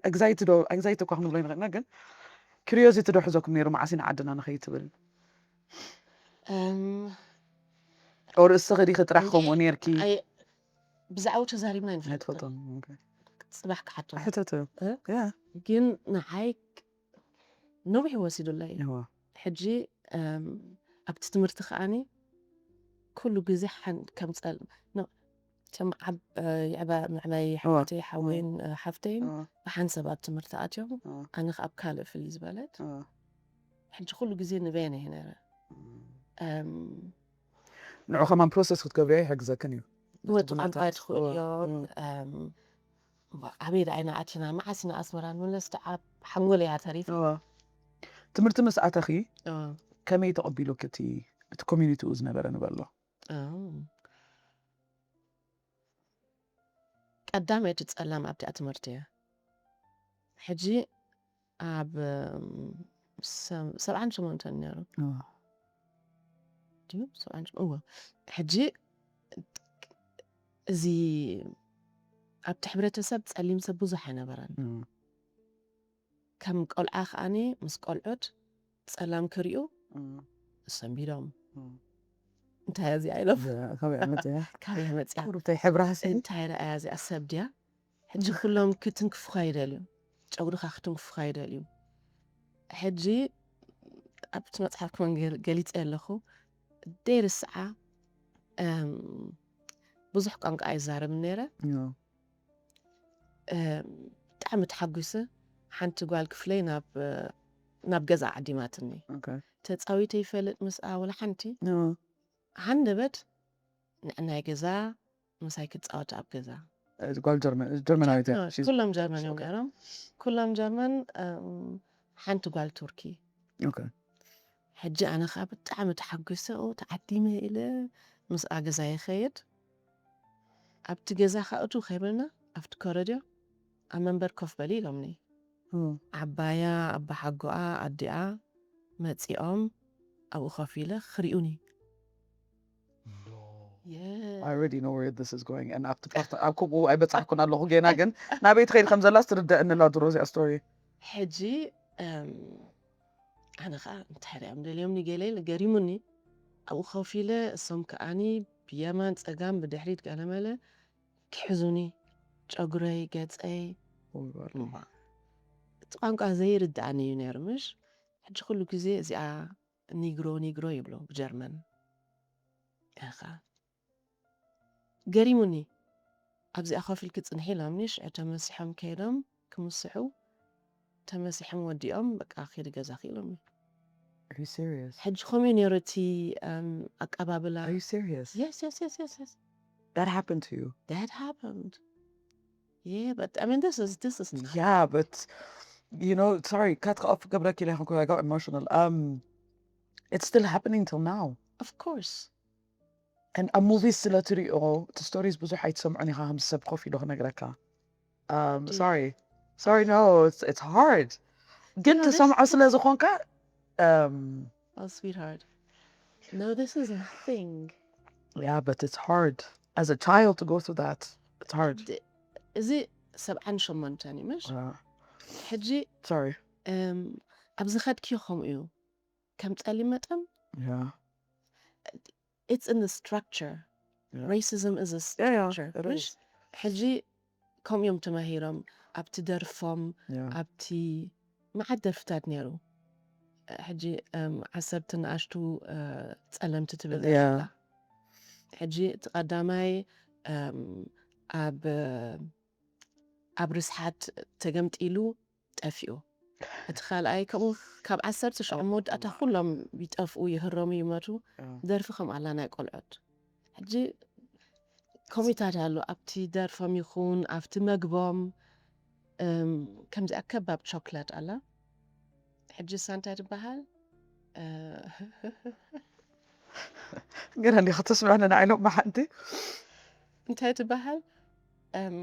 anxiety ዶ anxiety እኳ ክንብሎ ይንኽእልና፣ ግን curiosity ዶ ሕዞኩም ነይሩ መዓስ ኢና ዓድና ንኸይድ ትብል? ኦር እስኺ ዲኺ ጥራሕ ከምኡ ነይርኪ? ብዛዕባኡ ተዛሪብና ኣይንፈልጥን። ኣይትፈልጦን። ጽባሕ ክሓቶ ሕተት ግን ንዓይ ነዊሕ ወሲዱለይ። ሕጂ ኣብቲ ትምህርቲ ከዓኒ ኩሉ ግዜ ከም ጸል ከም ዓብ ይዕባ ምዕባይ ሓወተይ ሓወይን ሓፍተይን ብሓንሳብ ኣብ ትምህርቲ ኣትዮም ኣነ ኣብ ካልእ ፍልይ ዝበለት ሕጂ ኩሉ ግዜ ንበይነ እየ ነረ። ንዑ ከማን ፕሮሰስ ክትገብርዮ ይሕግዘክን እዩ። ወጥ ቋንቋ ትኽእልዮ ኣበይ ደኣ ኢና ኣቲና መዓስ ኢና ኣስመራ ንመለስ ደኣ ሓንጎል እያ ተሪፍ። ትምህርቲ ምስ ኣተኺ ከመይ ተቐቢሉኪ እቲ እቲ ኮሚኒቲኡ ዝነበረ ንበሎ? ቀዳመይቲ ጸላም ኣብቲኣ ትምህርቲ እያ። ሕጂ ኣብ ሰብዓን ሸሞንተን ነይሩ ድዩ? ሰብዓን ሸሞንተን እዎ። ሕጂ እዚ ኣብቲ ሕብረተሰብ ጸሊም ሰብ ብዙሕ ኣይነበረን። ከም ቆልዓ ከዓኒ ምስ ቆልዑት ጸላም ክሪኡ ሰንቢዶም እንታይ እዚኣ ኢሎም ካበይ መፅያ ካበይ መፅያ ቁሩብተይ ሕብራሲ እንታይ ረኣያ እዚኣ ሰብ ድያ ሕጂ ኩሎም ክትንክፉኻ ይደልዩ፣ ጨጉርኻ ክትንክፉኻ ይደልዩ። ሕጂ ኣብቲ መጽሓፍ ክመን ገሊጸ ኣለኹ፣ ደይርስዓ ብዙሕ ቋንቋ ኣይዛረብን ነይረ። ብጣዕሚ ተሓጒሰ። ሓንቲ ጓል ክፍለይ ናብ ገዛ ዓዲማትኒ። ተጻዊተ ይፈልጥ ምስኣ ወላ ሓንቲ። ሃንደበት ንዕናይ ገዛ ምሳይ ክጻወት ኣብ ገዛ። ጓል ጀርመናዊት። ኩሎም ጀርመን እዮም ነይሮም። ኩሎም ጀርመን። ሓንቲ ጓል ቱርኪ። ሕጂ ኣነ ከዓ ብጣዕሚ ተሓጒሰ፣ ተዓዲመ ኢለ ምስኣ ገዛ ይኸይድ። ኣብቲ ገዛ ከእቱ ከይብልና ኣብቲ ኮረድዮ ኣብ መንበር ኮፍ በሊ ኢሎምኒ። ዓባያ ኣባሓጎኣ ኣዲኣ መፂኦም ኣብኡ ኮፍ ኢለ ክሪኡኒ። I already know where this is going and ኣብቲ ፓርት ኣብ ከምኡ ኣይበፃሕኩን ኣለኹ ገና፣ ግን ናበይ ትኸይድ ከም ዘላስ ትርደአኒ ኣላ ድሮ እዚኣ ስቶሪ። ሕጂ ኣነ ከዓ እንታይ ሪኦም ደልዮም ገለ ገሪሙኒ። ኣብኡ ኮፍ ኢለ እሶም ከዓኒ ብየማን ፀጋም ብድሕሪት ገለመለ ክሕዙኒ ጨጉረይ ገፀይ። እቲ ቋንቋ ዘይርድኣኒ እዩ ነይሩ ምሽ። ሕጂ ኩሉ ግዜ እዚኣ ኒግሮ ኒግሮ ይብሎ ብጀርመን። እኻ ገሪሙኒ። ኣብዚኣ ኮፍ ኢልኪ ጽንሒ ኢሎምኒ። ሽዑ ተመሲሖም ከይዶም ክምስሑ፣ ተመሲሖም ወዲኦም በቃ ኪዲ ገዛኺ ኢሎምኒ። Are you serious? ሕጂ ከምኡ እዩ ነይሩ እቲ ኣቀባብላ። Are you serious? Yes, yes, yes, yes, yes. That happened to you? That happened. Yeah, but I mean, this is this is not Yeah, but you know, sorry, cut off ገብረኪ ኢለ ይኹንኩ፣ I got emotional. Um, it's still happening till now. Of course. And ኣብ movies ስለ ትሪኦ፣ እቲ stories ብዙሕ ኣይትሰምዖን ኢኻ፣ ከምዚ ሰብ ኮፍ ኢሉ ክነግረካ። Um, sorry. Sorry, no, it's it's hard. ግን No, this- ትሰምዖ ስለ ዝኾንካ um, Oh, sweetheart. No, this is nothing. Yeah, but it's hard. As a child to go through that, it's hard. እዚ ሰብዓን ሸሞንተን እዩ ምሽ? Uh, ሕጂ sorry. እም፣ ኣብዚ ኸድኪ ከምኡ እዩ። ከም ጸሊም መጠን Yeah. It's in the structure. Yeah. Racism is a Yeah, yeah, structure. it ምሽ? is. ሕጂ ከምኡ እዮም ተማሂሮም ኣብቲ ደርፎም Yeah. ኣብቲ መዓት ደርፍታት ነይሩ። ሕጂ እም፣ ዓሰርተ ንኣሽቱ እ፣ ጸለምቲ ትብል Yeah. ደርፍታ። ሕጂ እቲ ቀዳማይ እም፣ ኣብ ኣብ ርስሓት ተገምጢሉ ጠፊኡ። እቲ ካልኣይ ከምኡ ካብ ዓሰርተ ሽዑ መወዳእታ ኩሎም ይጠፍኡ፣ ይህረሙ፣ ይመቱ። Yeah. ደርፊ ከም ኣላ ናይ ቆልዑት ሕጂ ኮሚታት ኣሎ ኣብቲ ደርፎም ይኹን ኣብቲ መግቦም። እም፣ ከምዚኣ ከባብ ቾክላት ኣላ። ሕጂ እሳ እንታይ ትበሃል? እ፣ ግን እንዲኻ ተስምዕኒ ንዓይ ሎሚ ሓንቲ። እንታይ ትበሃል? እም፣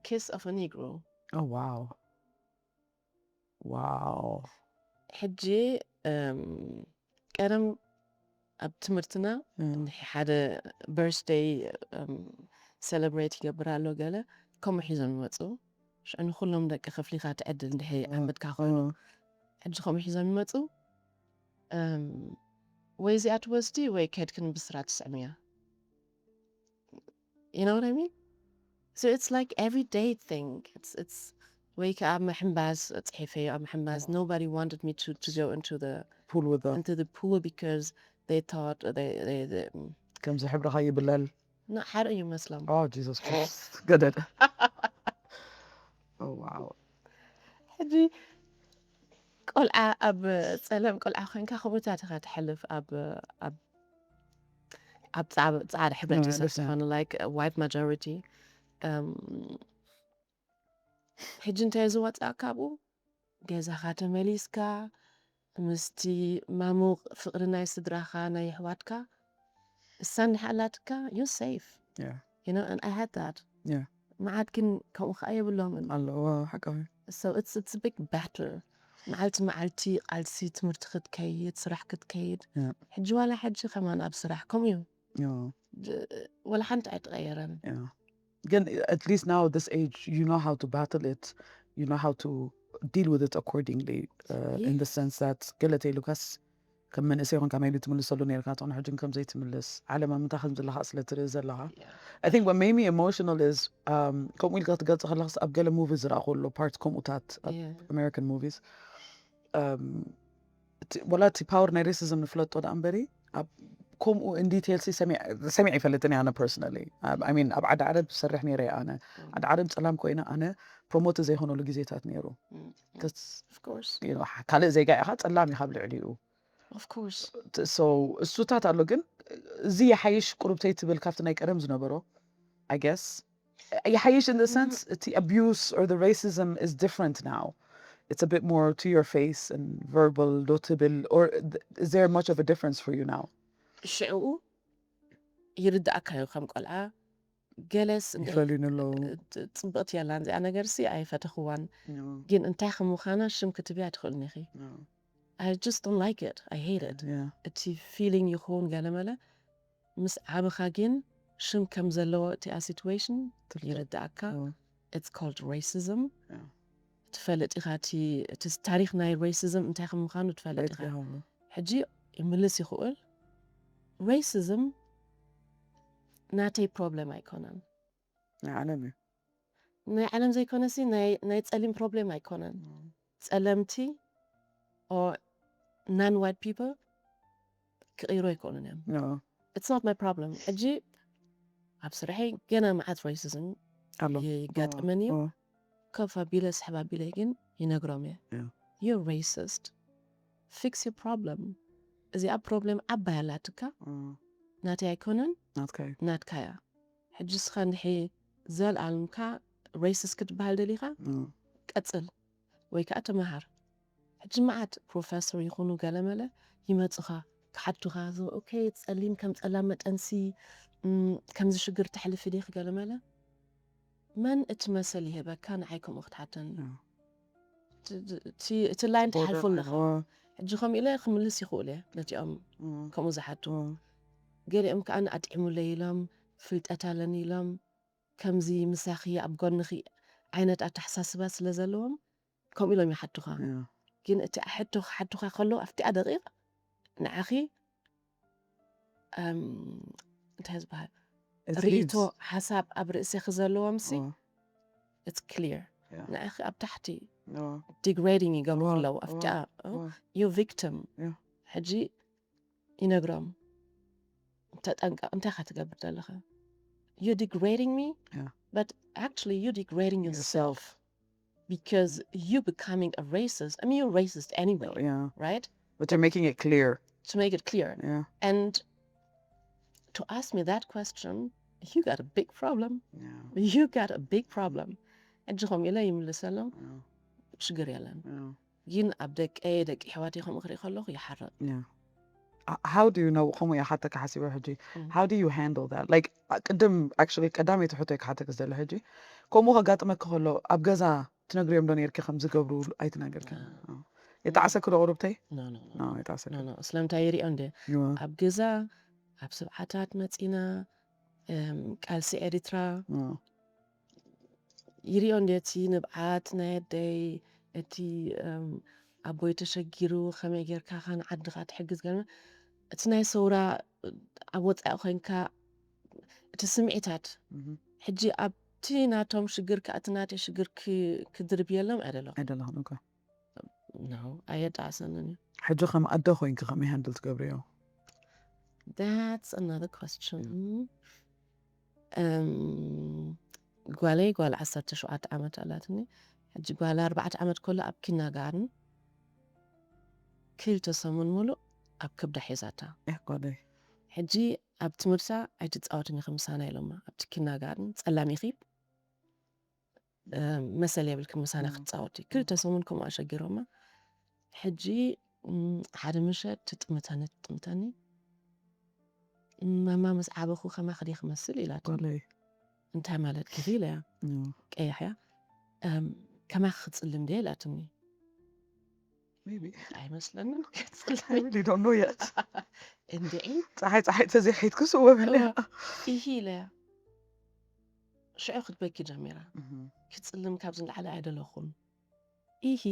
Kiss of a Negro። Oh, wow. Wow. ሕጂ እም፣ ቀደም ኣብ ትምህርትና Mm. ሓደ በርዝደይ ሰለብሬት ይገብር ኣሎ ገለ ከምኡ ሒዞም ይመፁ። ሽዑ ንኩሎም ደቂ ክፍሊካ ትዕድል እንድሕሪ ዓመትካ ኮይኑ Mm. ሕጂ ከምኡ ሒዞም ይመፁ። እም፣ ወይ እዚኣ ትወስዲ ወይ ከድክን ብስራ ትስዕምያ። You know what I mean? So it's like everyday thing. It's it's ወይ ከዓ ኣብ ምሕምባዝ ፅሒፈዮ ኣብ ምሕምባዝ nobody wanted me to to go into the Pool with them. into the pool because they thought they they, they ከምዚ ሕብርኻ ይብለል። ና ሓርኢ እዩ መስሎም። Oh, Jesus Christ. ገደል። Oh, wow. ሕጂ ቆልዓ ኣብ ፀለም ቆልዓ ኮይንካ ከምኡታት ኢኻ ትሓልፍ ኣብ ኣብ ኣብ ፃዕብ- ፃዕዳ ሕብረተሰብ ደስ ይብል። ዝኾነ like white majority። እም፣ ሕጂ እንታይ ዝወፅኣ ካብኡ ገዛኻ ተመሊስካ ምስቲ ማሙቕ ፍቕሪ ናይ ስድራኻ ናይ ኣሕዋትካ እሳ እንድሕር ኣላትካ you safe. Yeah. You know, and I had that. Yeah. መዓት ግን ከምኡ ከዓ የብሎምን። ኣለዎ ሓቃዊ። So it's it's a big battle። መዓልቲ መዓልቲ ቃልሲ ትምህርቲ ክትከይድ ስራሕ ክትከይድ Yeah. ሕጂ ዋላ ሕጂ ከማን ኣብ ስራሕ ከምኡ እዩ። Yeah. ድ- ወላ ሓንቲ ኣይተቐየረን። Yeah. ግን at least now this age you know how to battle it, you know how to deal with it accordingly, uh, in the sense that ገለ ተይሉካስ ከም መንእሰይ ኾንካ maybe ትምልሰሉ ነርካ ትኾን ሕጂ ከም ዘይትምልስ ዓለም ኣብ ምንታይ ከም ዘለኻ ስለ ትርኢ ዘለኻ I think what made me emotional is um ከምኡ ኢልካ ክትገልጽ ከለኻስ ኣብ ገለ movie ዝረኣኹ ኣሎ part ከምኡታት ኣብ Yeah. American movies um እቲ- ወላ እቲ power ናይ racism ንፍለጦ ደኣ እምበሪ ኣብ ከምኡ in detail ሲ ሰሚዕ ሰሚዕ ይፈልጥን ኣነ personally I mean ኣብ ዓዲ ዓረብ ዝሰርሕ ነይረ ኣነ ዓዲ ዓረብ ጸላም ኮይነ ኣነ promote ዘይኮነሉ ግዜታት ነይሩ Mm, Cause of course. you know ካልእ ዜጋ ኢኻ ጸላም ኢኻ ኣብ ልዕሊኡ Of course. so እሱታት ኣሎ ግን እዚ ይሓይሽ ቁሩብተይ ትብል ካብቲ ናይ ቀደም ዝነበሮ I guess ይሓይሽ in the sense እቲ abuse or the racism is different now it's a bit more to your face and verbal ዶ ትብል or th- is there much of a difference for you now ሽዕኡ ይርዳእካ እዩ ከም ቆልዓ ገለስ እንድሕር ይፈልዩኒ ኣለዉ ጥ- ጽብቕቲ የላን እዚኣ ነገር ሲ ኣይፈተኽዋን ግን እንታይ ከም ምዃና ሽም ክትብያ ትኽእልኒ ኢኺ I just don't like it. I hate it. Yeah. እቲ feeling ይኹን ገለመለ ምስ ዓብኻ ግን ሽም ከም ዘለዎ እቲኣ situation ይርዳእካ Oh. It's called racism Yeah. ትፈልጥ ኢኻ እቲ እቲ ታሪኽ ናይ racism እንታይ ከም ምዃኑ ትፈልጥ ኢኻ ሕጂ ይምልስ ይኽእል racism ናተይ problem ኣይኮነን ናይ ዓለም እዩ ናይ ዓለም ዘይኮነሲ ናይ ናይ ጸሊም problem ኣይኮነን ጸለምቲ or non white people ክቕይሮ ኣይኮኑን እዮም No. It's not my problem ሕጂ ኣብ ስርሐይ ገና መዓት racism ኣሎ ይጋጥመን እዩ Oh. ከፍ ኣቢለ ስሕብ ኣቢለ ግን ይነግሮም እየ Yeah. You're racist fix your problem እዚኣ problem ዓባይ ኣላትካ Oh. ናተይ ኣይኮነን ናትካ እዩ ናትካ እያ ሕጂ ስኻ እንድሒ ዘልኣልምካ racist ክትበሃል ደሊኻ Oh. ቀጽል ወይ ከዓ ተመሃር ሕጂ መዓት professor ይኹኑ ገለመለ ይመጹኻ ክሓቱኻ okay ጸሊም ከም ጸላም መጠንሲ ም፣ ከምዚ ሽግር ተሕልፊ ዲኺ ገለመለ መን እቲ መሰል ይህበካ ንዓይ ከምኡ ክትሓተኒ Yeah. እቲ- እቲ እቲ line ትሓልፎ ኣለኻ Oh. ሕጂ ከምኡ ኢለ ክምልስ ይኽእሉ እየ ነቲኦም Mm. ከምኡ ዝሓቱ Oh. ገሊኦም ከዓ ኣጥዒሙለይ ኢሎም ፍልጠት ኣለኒ ኢሎም ከምዚ ምሳኺ ኣብ ጎንኺ ዓይነት ኣተሓሳስባ ስለ ዘለዎም ከምኡ ኢሎም ይሓቱኻ Yeah. ግን እቲ ሕቶ ክሓቱኻ ከለዉ ኣብቲኣ ደቂቕ ንዓኺ እም፣ እንታይ ዝበሃል It ርእቶ leaves. ሓሳብ ኣብ ርእስኺ ዘለዎም ሲ Oh. it's clear Yeah. ንዓኺ ኣብ ታሕቲ Oh. degrading ይገብሩ Wow, ኣለዉ wow, ኣብቲኣ wow. you victim Yeah. ሕጂ ይነግሮም ተጠንቀቕ እንታይ ካ ትገብር ዘለኻ you degrading me Yeah. but actually you degrading Yourself. yourself because you becoming a racist I mean you're racist anyway Yeah. right But you're making it clear. to make it clear Yeah. and to ask me that question you got a big problem Yeah. you got a big problem ሕጂ ከምኡ ኢለ ይምልሰሎም Yeah. ሽግር የለን Yeah. ግን ኣብ ደቀ ደቂ ኣሕዋተይ ከምኡ ክርኢ ከለኹ ይሓርቕ Yeah. Uh, how do you know ከምኡ እያ ሓተካ ሓሲበ ሕጂ Mm. How do you handle that? Like uh, ቅድም actually ቀዳመይቲ ሕቶይ ክሓተክ ዝደለ ሕጂ ከምኡ ከጋጥመኪ ከሎ ኣብ ገዛ ትነግርዮም ዶ ነርኪ ከም ዝገብሩ ኣይትነገርክን የጣዕሰኪ ዶ ቁሩብተይ no no no No, የጣዕሰኪ no no ስለምንታይ ይሪኦ እንደ ይዋ ኣብ ገዛ ኣብ ስብዓታት መፂና እም፣ ቃልሲ ኤሪትራ No. ይሪኦ እንደ እቲ ንብዓት ናይ ኣደይ እቲ እም፣ ኣቦይ ተሸጊሩ ከመይ ጌርካ ካ ንዓድኻ ትሕግዝ ገለ እቲ ናይ ሰውራ ኣብ ወፃኢ ኮይንካ እቲ ስምዒታት Mhm. ሕጂ ኣብቲ ናቶም ሽግር ከዓ እቲ ናተይ ሽግር ክ- ክድርብየሎም ኣይደለኹ ኣይደለኹም እኮ no ኣየጣዕሰንን እዩ ሕጂ ከም ኣደ ኮይንኪ ከመይ handle ትገብርዮ That's another question. እም፣ ጓለይ ጓል ዓሰርተ ሸውዓተ ዓመት ኣላትኒ። ሕጂ ጓል ኣርባዕተ ዓመት ከሎ ኣብ ኪናጋርን ክልተ ሰሙን ሙሉእ ኣብ ክብዳ ሒዛታ። እህ ጓለይ ሕጂ ኣብ ትምህርታ ኣይትፃወትን ኢኺ ምሳና ኢሎማ። ኣብቲ ኪናጋርን ፀላም ኢኺ እ፣ መሰል የብልክን ምሳና ክትፃወቲ። ክልተ ሰሙን ከምኡ ኣሸጊሮማ። ሕጂ እም፣ ሓደ ምሸት ትጥምተኒ ትጥምተኒ ማማ ምስ ዓበኹ ከማኺ ድየ ክመስል ኢላትኒ። ጓለይ እንታይ ማለት ግዜ ኢለያ እም፣ ቀያሕ እያ እም፣ ከማኺ ክፅልም ድየ ኢላትኒ። maybe ኣይመስለንን I really don't know yet እንድዒ ፀሓይ ፀሓይ ተዘይከይድኩስ እወ በለያ ኢሂ ኢለያ። ሽዑ ክትበኪ ጀሚራ። እም፣ ክፅልም ካብዚ ንላዕሊ ኣይደለኹን። ኢሂ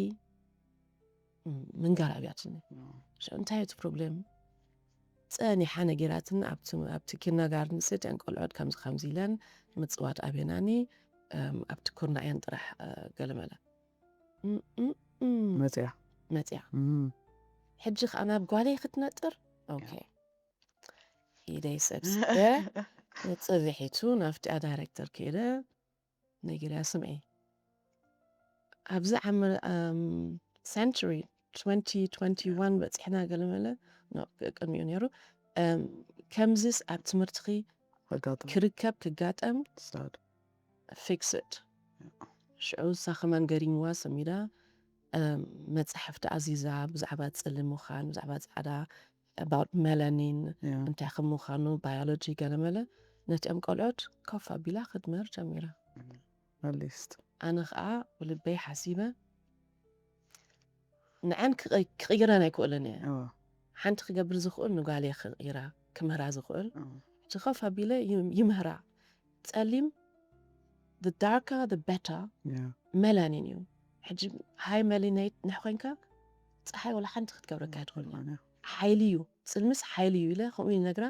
ምንጋር ኣብያትኒ። ሽዑ እንታይ እቲ ፕሮብሌም? ጸኒሓ ነጊራትን ኣብቲ ኣብቲ ኪንደርጋርተን ስደን ቆልዑት ከምዚ ከምዚ ኢለን ምጽዋት ኣብየናኒ፣ ኣብቲ ኩርናዕየን ጥራሕ ገለመለ መፅያ መፅያ። ሕጂ ከዓ ናብ ጓለይ ክትነጥር ኦኬ ኢደይ ሰብስበ ንፅብሒቱ ናብቲኣ ዳይሬክተር ከይደ ነጊርያ ስምዒ ኣብዚ ዓመ century twenty twenty-one በፂሕና ገለመለ ቅድሚኡ ነይሩ። ከምዚስ ኣብ ትምህርትኺ ክርከብ ክጋጠም fixed ሽዑ እሳ ከማን ገሪምዋ ሰሚዳ መፅሓፍቲ ኣዚዛ ብዛዕባ ፅሊ ምዃን ብዛዕባ ፃዕዳ about melanin እንታይ ከም ምዃኑ biology ገለመለ ነቲኦም ቆልዑት ኮፍ ኣቢላ ክትምህር ጀሚራ። መሊስት ኣነ ከዓ ብልበይ ሓሲበ ንዐን ክቕይረን ኣይክእልን እየ። ሓንቲ ክገብር ዝኽእል ንጓል እየ ክቕይራ ክምህራ ዝኽእል። ሕጂ ኮፍ ኣቢለ ይምህራ። ፀሊም the darker the better melanin እዩ። ሕጂ high melanate ንሕ ኮይንካ ፀሓይ ወላ ሓንቲ ክትገብረካ ኣይትኽእል። ሓይሊ እዩ ፅልምስ ሓይሊ እዩ ኢለ ከምኡ ይነግራ።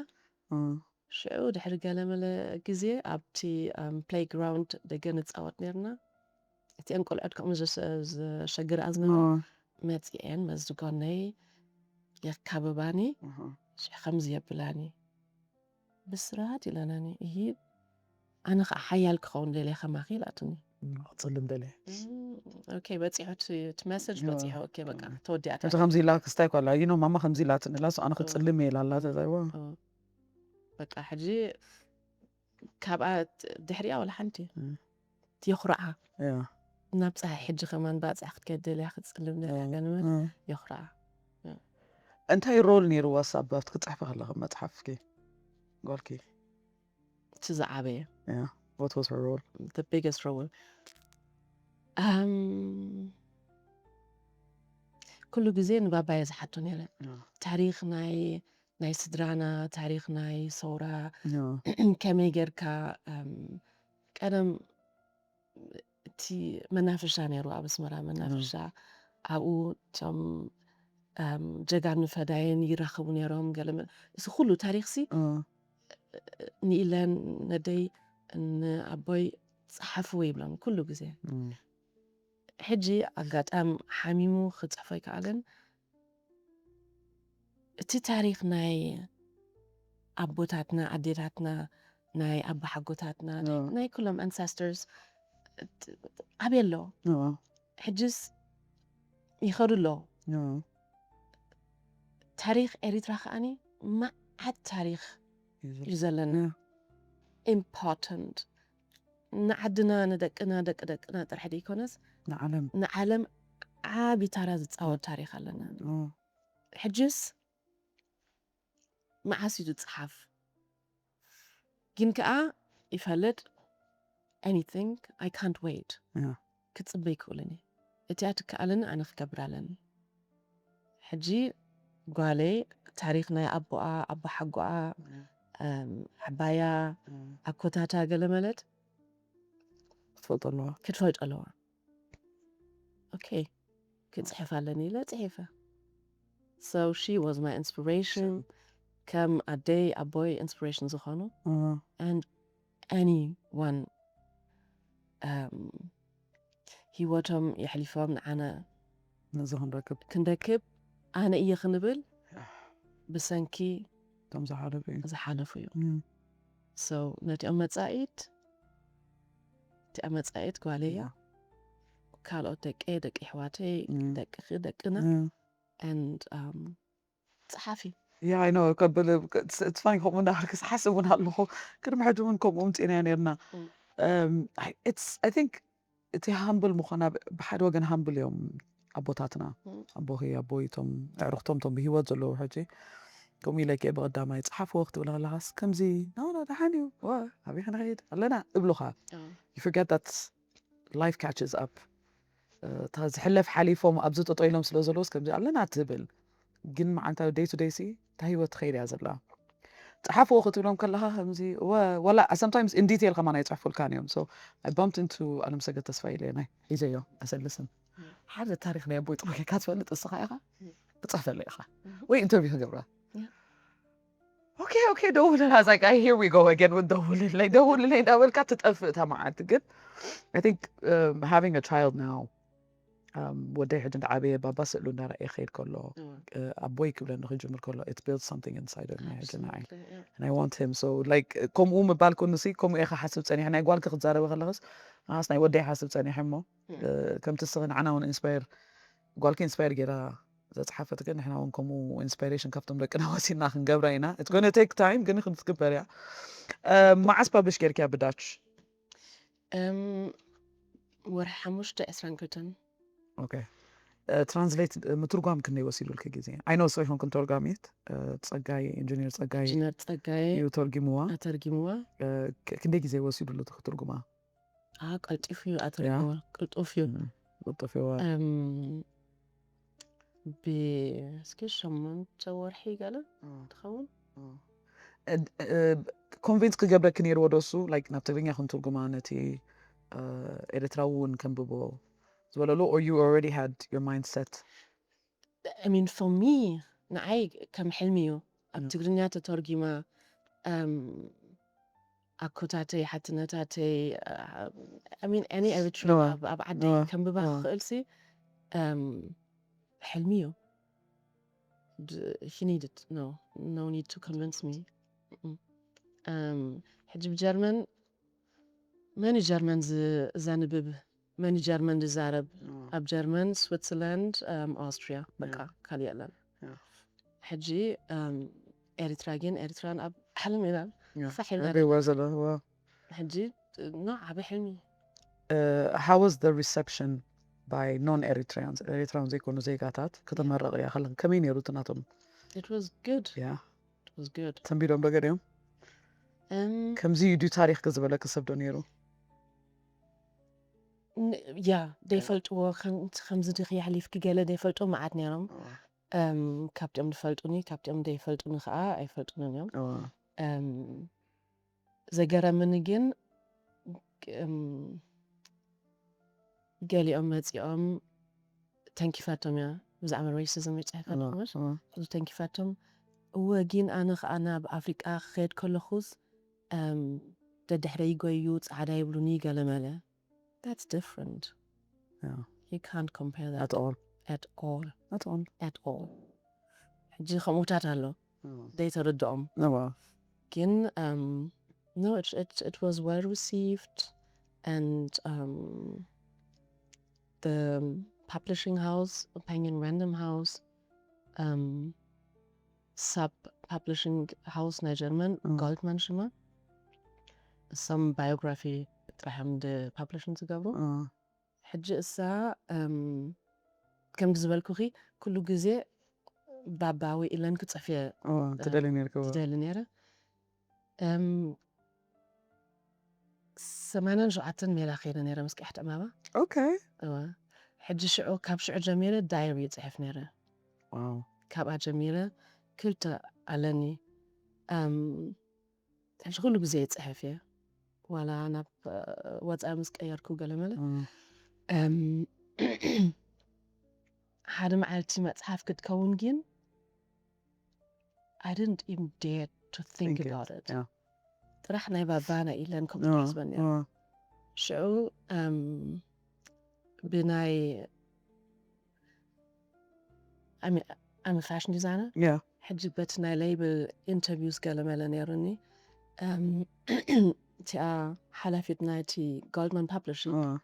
ሽዑ ድሕሪ ገለመለ ግዜ ኣብቲ playground ደገ ንፃወት ነርና። እቲአን ቆልዑት ከምኡ ዘሸግር ኣዝና መፂአን መዝጎነይ የካብባኒ። ሽዑ ከምዚ የብላኒ ብስራት ኢለናኒ እሂ ኣነ ከዓ ሓያል ክኸውን ደልየ ከማኺ ኢላትኒ። ክፅልም ደልየ ኦኬ በፂሑ እቲ እቲ message በፂሑ ኦኬ በቃ ተወዲኣታ። እዚ ከምዚ ኢላ ክስታይ ኳላ you know ማማ ከምዚ ኢላትኒ ኢላ ኣነ ክፅልም እየ ኢላ ኣላ ተዛይዋ በቃ ሕጂ ካብኣ ድሕሪኣ ወላ ሓንቲ የኹርዓ ናብ ፀሓይ ሕጂ ከማን ባፅዕ ክትከይድ ደልያ ክትፅልም ደልያ ገንመ የኹርዓ። እንታይ role ነይርዋ ሳባት ክትፅሕፊ ከለኺ መፅሓፍኪ ጓልኪ? እቲ ዝዓበየ What was her role? The biggest role um ኩሉ ግዜ ንባባየ ዝሓቶ ነይረ ታሪኽ ናይ ናይ ስድራና ታሪኽ ናይ ሰውራ ከመይ ጌርካ ቀደም እቲ መናፈሻ ነይሩ ኣብ ኣስመራ መናፈሻ ኣብኡ እቶም ጀጋኑ ፈዳይን ይራኸቡ ነይሮም ገለ እዚ ኩሉ ታሪኽሲ ንኢለን ነደይ ንኣቦይ ጸሓፍዎ ይብሎም ኩሉ ግዜ ሕጂ ኣጋጣም ሓሚሙ ክጽሕፎ ኣይከኣለን እቲ ታሪኽ ናይ ኣቦታትና ኣዴታትና ናይ ኣባሓጎታትና ናይ ኩሎም ancestors ኣበይ ኣሎ ሕጅስ ይኸዱ ኣሎ ታሪኽ ኤሪትራ ከዓኒ መዓት ታሪኽ እዩ ዘለና important ንዓድና ንደቅና ደቂ ደቅና ጥራሕ ደይኮነስ ንዓለም ንዓለም ዓቢ ታራ ዝፃወት ታሪኽ ኣለና ሕጅስ መዓስ እዩ ዝፀሓፍ ግን ከዓ ይፈልጥ anything I can't wait ክፅበ ይክእልን እየ እቲኣ ትከኣልን ኣነ ክገብር ኣለኒ ሕጂ ጓለይ ታሪኽ ናይ ኣቦኣ ኣቦሓጎኣ ዓባያ ኣኮታታ ገለ መለት ክትፈልጦ ኣለዋ ክትፈልጦ ኣለዋ okay ክፅሕፍ ኣለኒ ኢለ ፅሒፈ so she was my inspiration ከም ኣደይ ኣቦይ inspiration ዝኾኑ and anyone um, ሂወቶም የሕሊፎም ንዓና ነዚ ክንረክብ ክንረክብ ኣነ እየ ክንብል ብሰንኪ እቶም ዝሓለፉ እዩ ዝሓለፉ እዩ so ነቲኦም መፃኢት እቲኣ መፃኢት ጓለያ ካልኦት ደቂ ደቂ ኣሕዋተይ ደቅኺ ደቅና and um, ጸሓፊ Yeah, I know. ከብል ትፋኝ ከምኡ እንዳበልክ ዝሓስብ እውን ኣለኹ። ቅድሚ ሕጂ እውን ከምኡ ምፅእና ነርና። I think እቲ ሃምብል ምኾና ብሓደ ወገን ሃምብል እዮም ኣቦታትና። ኣቦኺ ኣቦይ እቶም ኣዕሩኽቶም እቶም ብሂወት ዘለዉ ሕጂ ከምኡ ኢለኪ ብቐዳማይ ጸሓፍዎ ክትብል ከለኻስ ከምዚ ናና ደሓን እዩ ኣበይ ክንኸይድ ኣለና እብሉኻ። You forget that life catches up. እታ ዝሕለፍ ሓሊፎም ኣብዚ ጠጠው ኢሎም ስለ ዘለውስ ከምዚ ኣለና ትብል ግን መዓልታዊ day to day ሲ እታ ህይወት ትኸይድ እያ ዘላ ጸሓፍዎ ክትብሎም ከለኻ ከምዚ ወላ sometimes in detail ከማን ኣይፅሕፉልካን እዮም so I bumped into ኣለምሰገድ ተስፋ ኢለ ናይ ሒዘዮ ኣሰልስን ሓደ ታሪኽ ናይ ኣቦይ ጥሩጌካ ትፈልጥ እስኻ ኢኻ ትፅሕፈለ ኢኻ ወይ ኢንተርቪው ክገብራ okay okay ደውልላ like I here we go again with ደውልለይ ደውልለይ እንዳበልካ ትጠፍእ እታ መዓልቲ ግን I think um, having a child now um, ወደይ ሕጂ እንዳዓበየ ባባ ስእሉ እንዳረእየ ክኸይድ ከሎ ኣቦይ ክብለኒ ክጅምር ከሎ it builds something inside of me ሕጂ ንዓይ and I want him so like ከምኡ ምባል ኮንሲ ከምኡ ኢኻ ሓስብ ጸኒሐ ናይ ጓልኪ ክትዛረበ ከለኽስ ኣስ ናይ ወደይ ሓስብ ጸኒሐ እሞ ከምቲ ስኺ ንዓና እውን ኢንስፓየር ጓልኪ ኢንስፓየር ጌራ ዘጽሓፈት ግን ንሕና እውን ከምኡ ኢንስፓይሬሽን ካብቶም ደቅና ወሲድና ክንገብራ ኢና it's gonna take time ግን ክትግበር እያ መዓስ ፓብሊሽ ጌርክያ ብዳች ወርሒ ሓሙሽተ ዕስራን ክልተን okay ትራንስሌት ምትርጓም ክንደይ ወሲዱልኪ ግዜ I know so ይኹን ክንተርጓሚት ጸጋይ ኢንጂኒር ጸጋይ ኢንጂነር ጸጋይ እዩ ተርጊምዋ ኣተርጊምዋ ክንደይ ግዜ ወሲዱሉ ክትርጉማ ቀልጢፉ እዩ ኣተርጊምዋ ቅልጡፍ እዩ ቅልጡፍ እዩ ብእስኪ ሸሞንተ ወርሒ ገለ ትኸውን ኮንቪንስ ክገብረኪ ነይርዎ ዶ እሱ like ናብ ትግርኛ ክንትርጉማ ነቲ ኤርትራዊ እውን ከንብቦ ዝበለሉ or you already had your mindset I mean for me ንዓይ ከም ሕልሚ እዩ ኣብ ትግርኛ ተተርጊማ ኣኮታተይ ሓትነታተይ I mean any Eritrean ኣብ ዓደይ ከንብባ ክኽእል ሲ ሕልሚ እዩ he needed no no need to convince me ሕጂ ብጀርመን መን ጀርመን ዘንብብ መን ጀርመን ዝዛረብ ኣብ ጀርመን ስዊትዘርላንድ ኣውስትሪያ በቃ ካልእ የለን ሕጂ ኤሪትራ ግን ኤሪትራን ኣብ ዓለም የለን ፋሕ ሕጂ ኖ ዓበ ሕልሚ how was the reception by non Eritreans ኤሪትራን ዘይኮኑ ዜጋታት ከተመረቕ እያ ከለኻ ከመይ ነይሩ እቲ ናቶም it was good yeah it was good ተንቢዶም ዶ ገዲኦም um ከምዚ እዩ ድዩ ታሪኽኪ ዝበለኪ ሰብ ዶ ነይሩ ያ ዘይፈልጥዎ ከምዚ ድኺ የሕሊፍኪ ገለ ዘይፈልጥዎ መዓት ነይሮም ካብቲኦም ዝፈልጡኒ ካብቲኦም ዘይፈልጡኒ ከዓ ኣይፈልጡንን እዮም ዘገረምኒ ግን ገሊኦም መፂኦም ተንኪፋቶም እያ ብዛዕባ racism ይፅሕፈት ተንኪፋቶም እወ ግን ኣነ ከዓ ናብ ኣፍሪቃ ክኸድ ከለኹስ ደድሕረይ ይጎዩ ፃዕዳ ይብሉኒ ገለመለ that's different Yeah. you can't compare that At all. at all At all. at all ሕጂ ከምኡታት ኣሎ ዘይተረድኦም No, well. ግን um, no it, it, it was well received and um, the publishing house Penguin Random House um, sub publishing house ናይ ጀርመን Mm. Goldmann ሽማ some biography ጥራሕም ደ publishing ዝገብሩ Uh, ሕጂ እሳ እም፣ ከምዚ ዝበልኩኺ ኩሉ ግዜ ባባ ወይ ኢለን ክፅሕፍ እየ uh, ትደሊ ነርክዎ ትደሊ ነይረ እም፣ ሰማንያን ሸውዓተን ሜላ ከይደ ነይረ ምስ ቀሕቲ ዕማማ Okay. እወ ሕጂ ሽዑ ካብ ሽዑ ጀሚረ ዳይሪ ይፅሕፍ ነይረ Wow. ካብኣ ጀሚረ ክልተ ኣለኒ እም፣ ሕጂ ኩሉ ግዜ ይፅሕፍ እየ ዋላ ናብ እ፣ ወፃኢ ምስ ቀየርኩ ገለመለ Mm. እም፣ ሓደ መዓልቲ መፅሓፍ ክትከውን ግን I didn't even dare to think Think it, about it yeah. ጥራሕ ናይ ባባ ናይ ኢለን ከምኡ Uh, ሓስበን እየ uh, ሽዑ እም፣ ብናይ I'm a fashion designer yeah. ሕጂ በቲ ናይ ሌብል ኢንተርቪውስ ገለመለ ነይሩኒ እም፣ እቲኣ ሓላፊት ናይቲ Goldmann publishing Uh,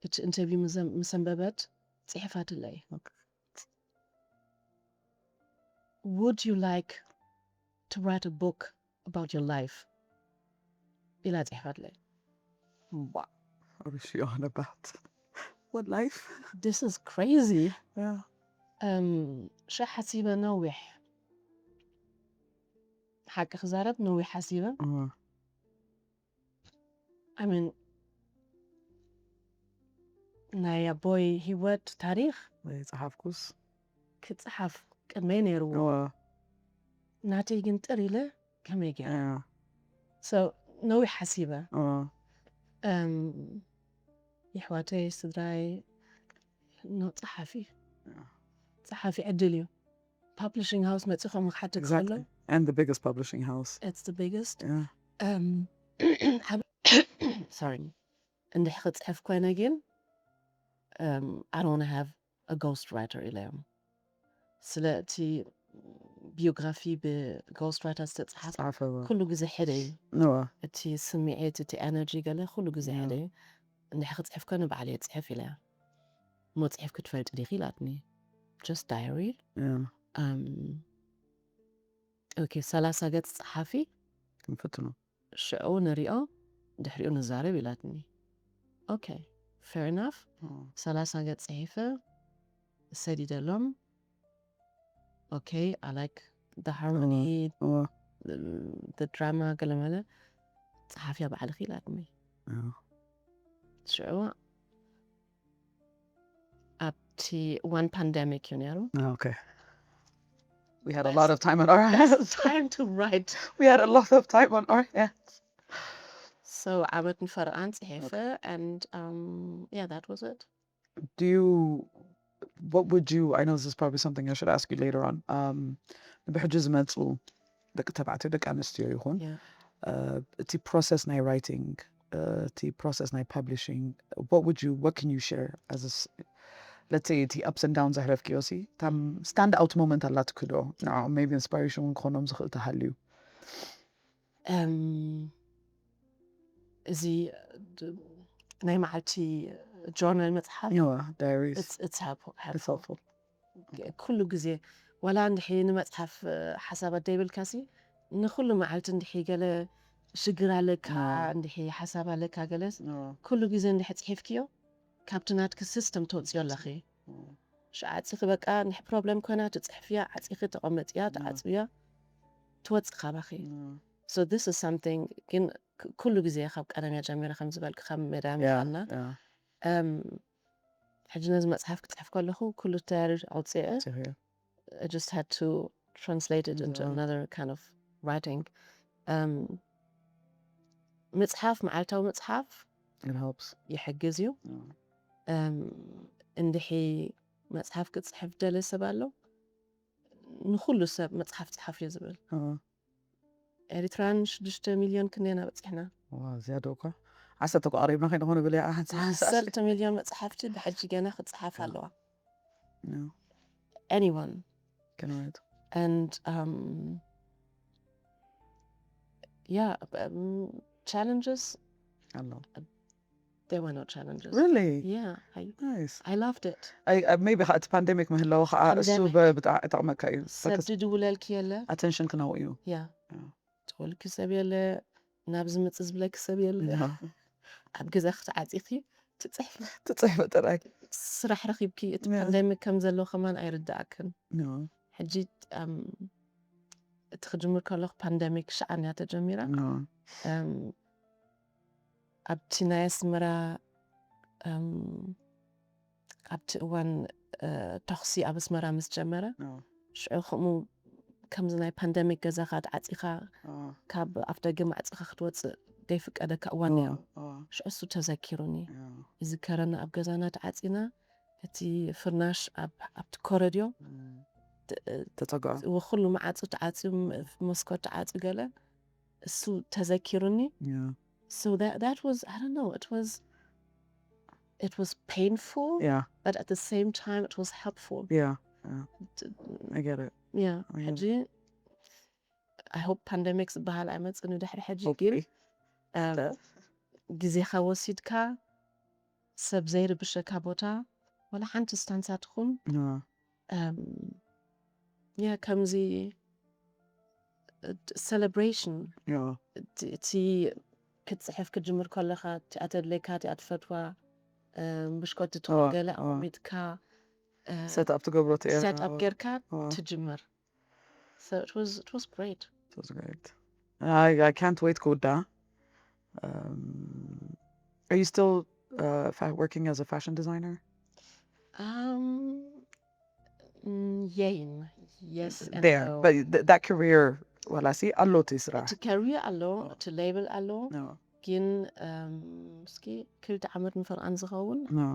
እቲ ኢንተርቪው ምስ ኣንበበት ፅሒፋትለይ Okay. would you like to write a book about your life ኢላ ፅሒፋትለይ Wow. What is she on about? What life? This is crazy Yeah. እም፣ ሸ ሓሲበ ነዊሕ ሓቂ ክዛረብ ነዊሕ ሓሲበ Uh, I mean ናይ ኣቦይ ሂወት ታሪኽ ጸሓፍኩስ ክፅሓፍ ቅድመይ ነይርዎ Uh, ናተይ ግን ጥር ኢለ ከመይ ገይረ yeah. so ነዊሕ ሓሲበ Uh, እም፣ የሕዋተይ ስድራይ No, ጸሓፊ ጸሓፊ ዕድል እዩ። Publishing house መጺኹም ክሓትት ከሎ Exactly. And the biggest publishing house. It's the biggest Yeah. um sorry እንድሕ ክጽሕፍ ኮይነ ግን um, I don't have a ghost writer ኢለዮም። ስለ እቲ ቢዮግራፊ ብ ghost writer ዝተጻሓፈ ጸሓፈዋ ኩሉ ግዜ ሕደ እዩ። ነዋ እቲ ስምዒት እቲ ኤነርጂ ገለ ኩሉ ግዜ Yeah. ሕደ እዩ። እንድሕ ክጽሕፍ ኮይነ ባዕለ ይጽሕፍ ኢለያ። ሞ ጽሒፍ ክትፈልጥ ዲኺ ኢላትኒ። Just diary Yeah. um, okay ሰላሳ ገጽ ጸሓፊ ክንፍትኖ ሽዑ ንሪኦ ድሕሪኡ ንዛረብ ኢላትኒ። Okay, fair enough። Oh. ሰላሳ ገጽ ጽሒፈ ሰዲደሎም። Okay, I like the harmony, Oh. the drama ገለመለ ጸሓፍያ ባዕልኺ ኢላትኒ። Yeah. ሽዑ ኣብቲ one pandemic እዩ ነይሩ። Oh, okay. We had a lot of time on our hands. Time to write. We had a lot of time on our hands. So ዓመት ንፈርቓን ጽሒፈ and um, yeah, that was it. Do you, what would you, I know this is probably something I should ask you later on. Um, ብሕጂ ዝመፁ ደቂ ተባዕትዮ ደቂ ኣንስትዮ ይኹን Yeah. እቲ process ናይ writing እቲ process ናይ publishing, what would you, what can you share as a s- let's say እቲ ups and downs ዘሕለፍክዮ ሲ ታም stand out moment ኣላትክ ዶ ንዕኦም maybe inspiration እውን ክኾኖም ዝኽእል ተሃልዩ? Um, እዚ ድ- ናይ መዓልቲ journal መጽሓፍ Yeah, diaries. It's- it's helpful- It's helpful. Helpful. ኩሉ ግዜ ዋላ እንድሒ ንመጽሓፍ ሓሳባት ደይብልካሲ ንኩሉ መዓልቲ እንድሒ ገለ ሽግር ኣለካ No. እንድሒ ሓሳብ ኣለካ ገለስ No. ኩሉ ግዜ እንድሒ ጽሒፍክዮ ካብቲ ናትኪ system ተወፅዮ ኣለኺ። ሽዓፂኺ በቃ እንድሒ problem ኮይና ትፅሕፍያ፣ ዓፂኺ ተቐመጥያ፣ ተዓፅብያ፣ ትወፅእ ካባኺ። No. So this is something ግን ክ- ኩሉ ግዜ ካብ ቀደም እያ ጀሚረ ከም ዝበልክ ካብ ሜዳ Yeah. ምሳልና Yeah. um, ሕጂ ነዚ መፅሓፍ ክፅሕፍ ከለኹ ኩሉ ተያሪ ኣውፅአ So here. I just had to translate it into Yeah. another kind of writing. Um, ምፅሓፍ መዓልታዊ ምፅሓፍ It helps. ይሕግዝ እዩ። Yeah. Um, እንድሒ መፅሓፍ ክፅሕፍ ደለ ሰብ ኣሎ ንኩሉ ሰብ መፅሓፍ ፅሓፍ እዩ ዝብል። Uh, ኤርትራን ሽዱሽተ ሚልዮን ክንደና በፂሕና። wow, ዝያዳ እኳ ዓሰርተ እኳ ቀሪብና ከይንኾነ ብለያ ሓንቲ ሓንቲ ሰዓት። ዓሰርተ ሚልዮን መፅሓፍቲ ብሕጂ ገና ክፅሓፍ ኣለዋ። No. Anyone Can write. and um, yeah, um, challenges. ኣሎ There were no challenges. Really? Yeah, I Nice. I loved it. I, I, maybe ከዓ እቲ ፓንደሚክ ምህላው ከዓ እሱ Pandemic. በ- ብጣዕ ይጠቕመካ እዩ። ሰብ ድውለልኪ የለ ኣቴንሽን ክናው እዩ። ያ ትወልኪ ሰብ የለ ናብ ዝምፅ ዝብለኪ ሰብ የለ Yeah. ኣብ ገዛ ክትዓፂኺ ትፅሕፊ ትፅሕፊ ጥራይ። ስራሕ ረኪብኪ እቲ Yeah. ፓንደሚክ ከም ዘሎ ከማን ኣይርዳእክን። No. ሕጂ ኣም፣ እቲ ክጅምር ከለኩ ፓንደሚክ ሽዓን እያ ተጀሚራ። No. ኣም፣ ኣብቲ ናይ ኣስመራ ኣም፣ ኣብቲ እዋን እ፣ ተኹሲ ኣብ ኣስመራ ምስ ጀመረ No. ሽዑ ከምኡ ከምዚ ናይ ፓንደሚክ ገዛኻ ተዓፂኻ Oh. ካብ ኣፍ ደገ ማዕፅኻ ክትወፅእ ዘይፍቀደካ እዋን ነይሩ። Oh. ሽዑ እሱ ተዘኪሩኒ Yeah. ይዝከረና ኣብ ገዛና ተዓፂና እቲ ፍርናሽ ኣብ ኣብቲ ኮረድዮ Mm. ት- ተፀግዖ። ወኩሉ መዓፁ ተዓፅዩ ም- መስኮት ተዓፅዩ ገለ እሱ ተዘኪሩኒ Yeah. so that that was I don't know it was it was painful Yeah. but at the same time it was helpful Yeah. Yeah. I get it. yeah I ሕጂ I hope ፓንደሚክ ዝበሃል ኣይመፅን ድሕሪ ሕጂ ግን Hopefully. um, ግዜኻ ወሲድካ ሰብ ዘይርብሸካ ቦታ ወላ ሓንቲ ስታንሳ ትኹን Yeah. um, yeah ከምዚ celebration Yeah. እቲ ክትፅሕፍ ክትጅምር ከለካ እቲኣ ተድለካ እቲኣ ትፈትዋ um, ብሽኮቲ Oh, ትኹን ገለ oh. ኣቐሚጥካ Set up ትገብሮ እቲ area. set up ጌርካ Oh. ትጅምር so it was it was great It was great. I, I can't wait ክውዳ. Um, are you still uh, fa- working as a fashion designer? Um, mm, yeah, yes, and There, no. But th- that career, well, I see a lot is right. እቲ career ኣሎ Oh. እቲ label ኣሎ No, ግን um, እስኪ ክልተ ዓመት ንፈርቓን ዝኸውን no.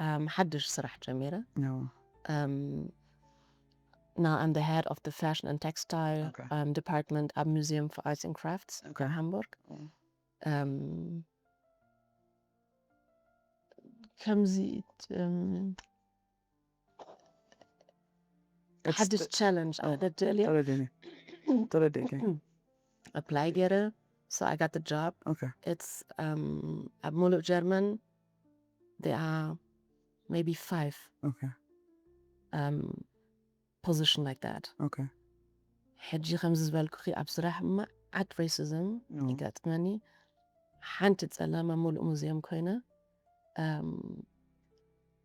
um, ሓድሽ ስራሕ ጀሚረ። No. Um, now I'm the head of the fashion and textile Okay. um, department at Museum for Arts and Crafts Okay. in Hamburg. Mm. Um, ከምዚ um, It's ሓድሽ the- challenge Oh, ኣደደልዮ ተረዲኒ ተረዲኒ apply ገይረ, so I got the job. Okay. It's um, ኣብ ሙሉእ ጀርመን there are maybe five Okay. um, position like that. Okay. ሕጂ ከምዚ ዝበልኩኺ ኣብ ስራሕ መዓት racism No. ይገጥመኒ። ሓንቲ ጸላም ኣብ ሙሉእ ሙዚየም ኮይነ um,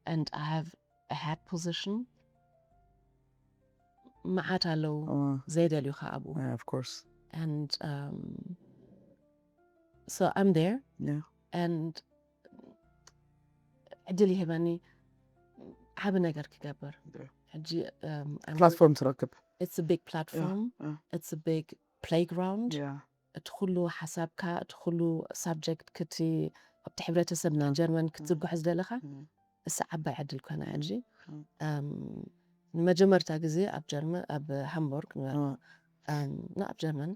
and I have a head position መዓት ኣለዉ Oh, ዘይደልዩኻ ኣብኡ yeah, of course. and um, so I'm there Yeah. and ዕድል ይህበኒ ዓቢ ነገር ክገብር Yeah. ሕጂ um, I'm- Platform ትረክብ። it's a big platform Yeah. it's a big playground Yeah. እቲ ኩሉ ሓሳብካ እቲ ኩሉ subject ክቲ ኣብቲ ሕብረተሰብና ጀርመን ክትዝርግሖ ዝደለኻ Mm. እሳ ዓባይ ዕድል ኮነ ሕጂ Mm. Um, ንመጀመርታ ግዜ ኣብ ጀርመን ኣብ ሃምቡርግ ን- Oh. um, ና ኣብ ጀርመን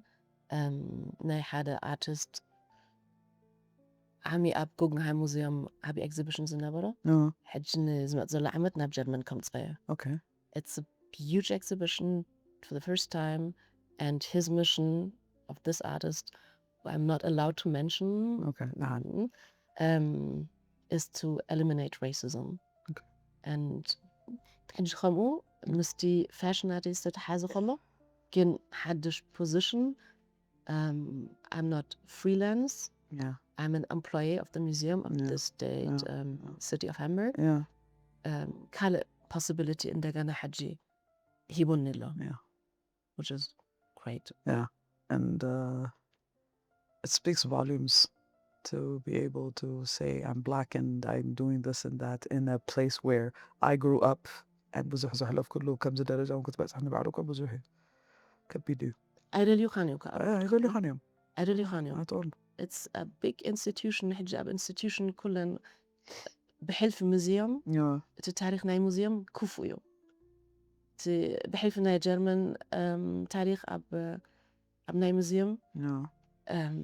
um, ናይ ሓደ artist ዓሚ ኣብ ጉግንሃይም ሙዚየም ዓቢ exhibition ዝነበሮ Oh. ሕጂ ንዝመጽእ ዘሎ ዓመት ናብ ጀርመን ከምጽኦ እየ Okay. It's a huge exhibition for the first time and his mission of this artist who I'm not allowed to mention Okay. ንዓን um, is to eliminate racism Okay. and ሕጂ ከምኡ ምስቲ fashion artist ዝተሓዘ ከሎ ግን ሓድሽ position um, I'm not freelance Yeah. I'm an employee of the museum of Yeah. the state Yeah. um, Yeah. city of Hamburg Yeah. um, ካልእ possibility እንደገና ሕጂ ሂቡኒ ኣሎ Yeah. which is great And uh, it speaks volumes to be able to say I'm black and I'm doing this and that in a place where I grew up and ብዙሕ ዘሕለፍኩሉ ከምዚ ደረጃ እውን ክትበፅሕ ንባዕሉ እኮ ብዙሕ እዩ ከቢድ እዩ ኣይደልዩኻን እዮም ከዓ ኣይደልዩኻን እዮም ኣይደልዩኻን እዮም ኣትኦል it's a big institution ሕጂ ኣብ institution ኩለን ብሕልፊ ሙዚየም እቲ ታሪክ ናይ ሙዚየም ክፉእ እዩ እቲ ብሕልፊ ናይ ጀርመን um, ታሪክ ኣብ ኣብ ናይ ሙዚየም um,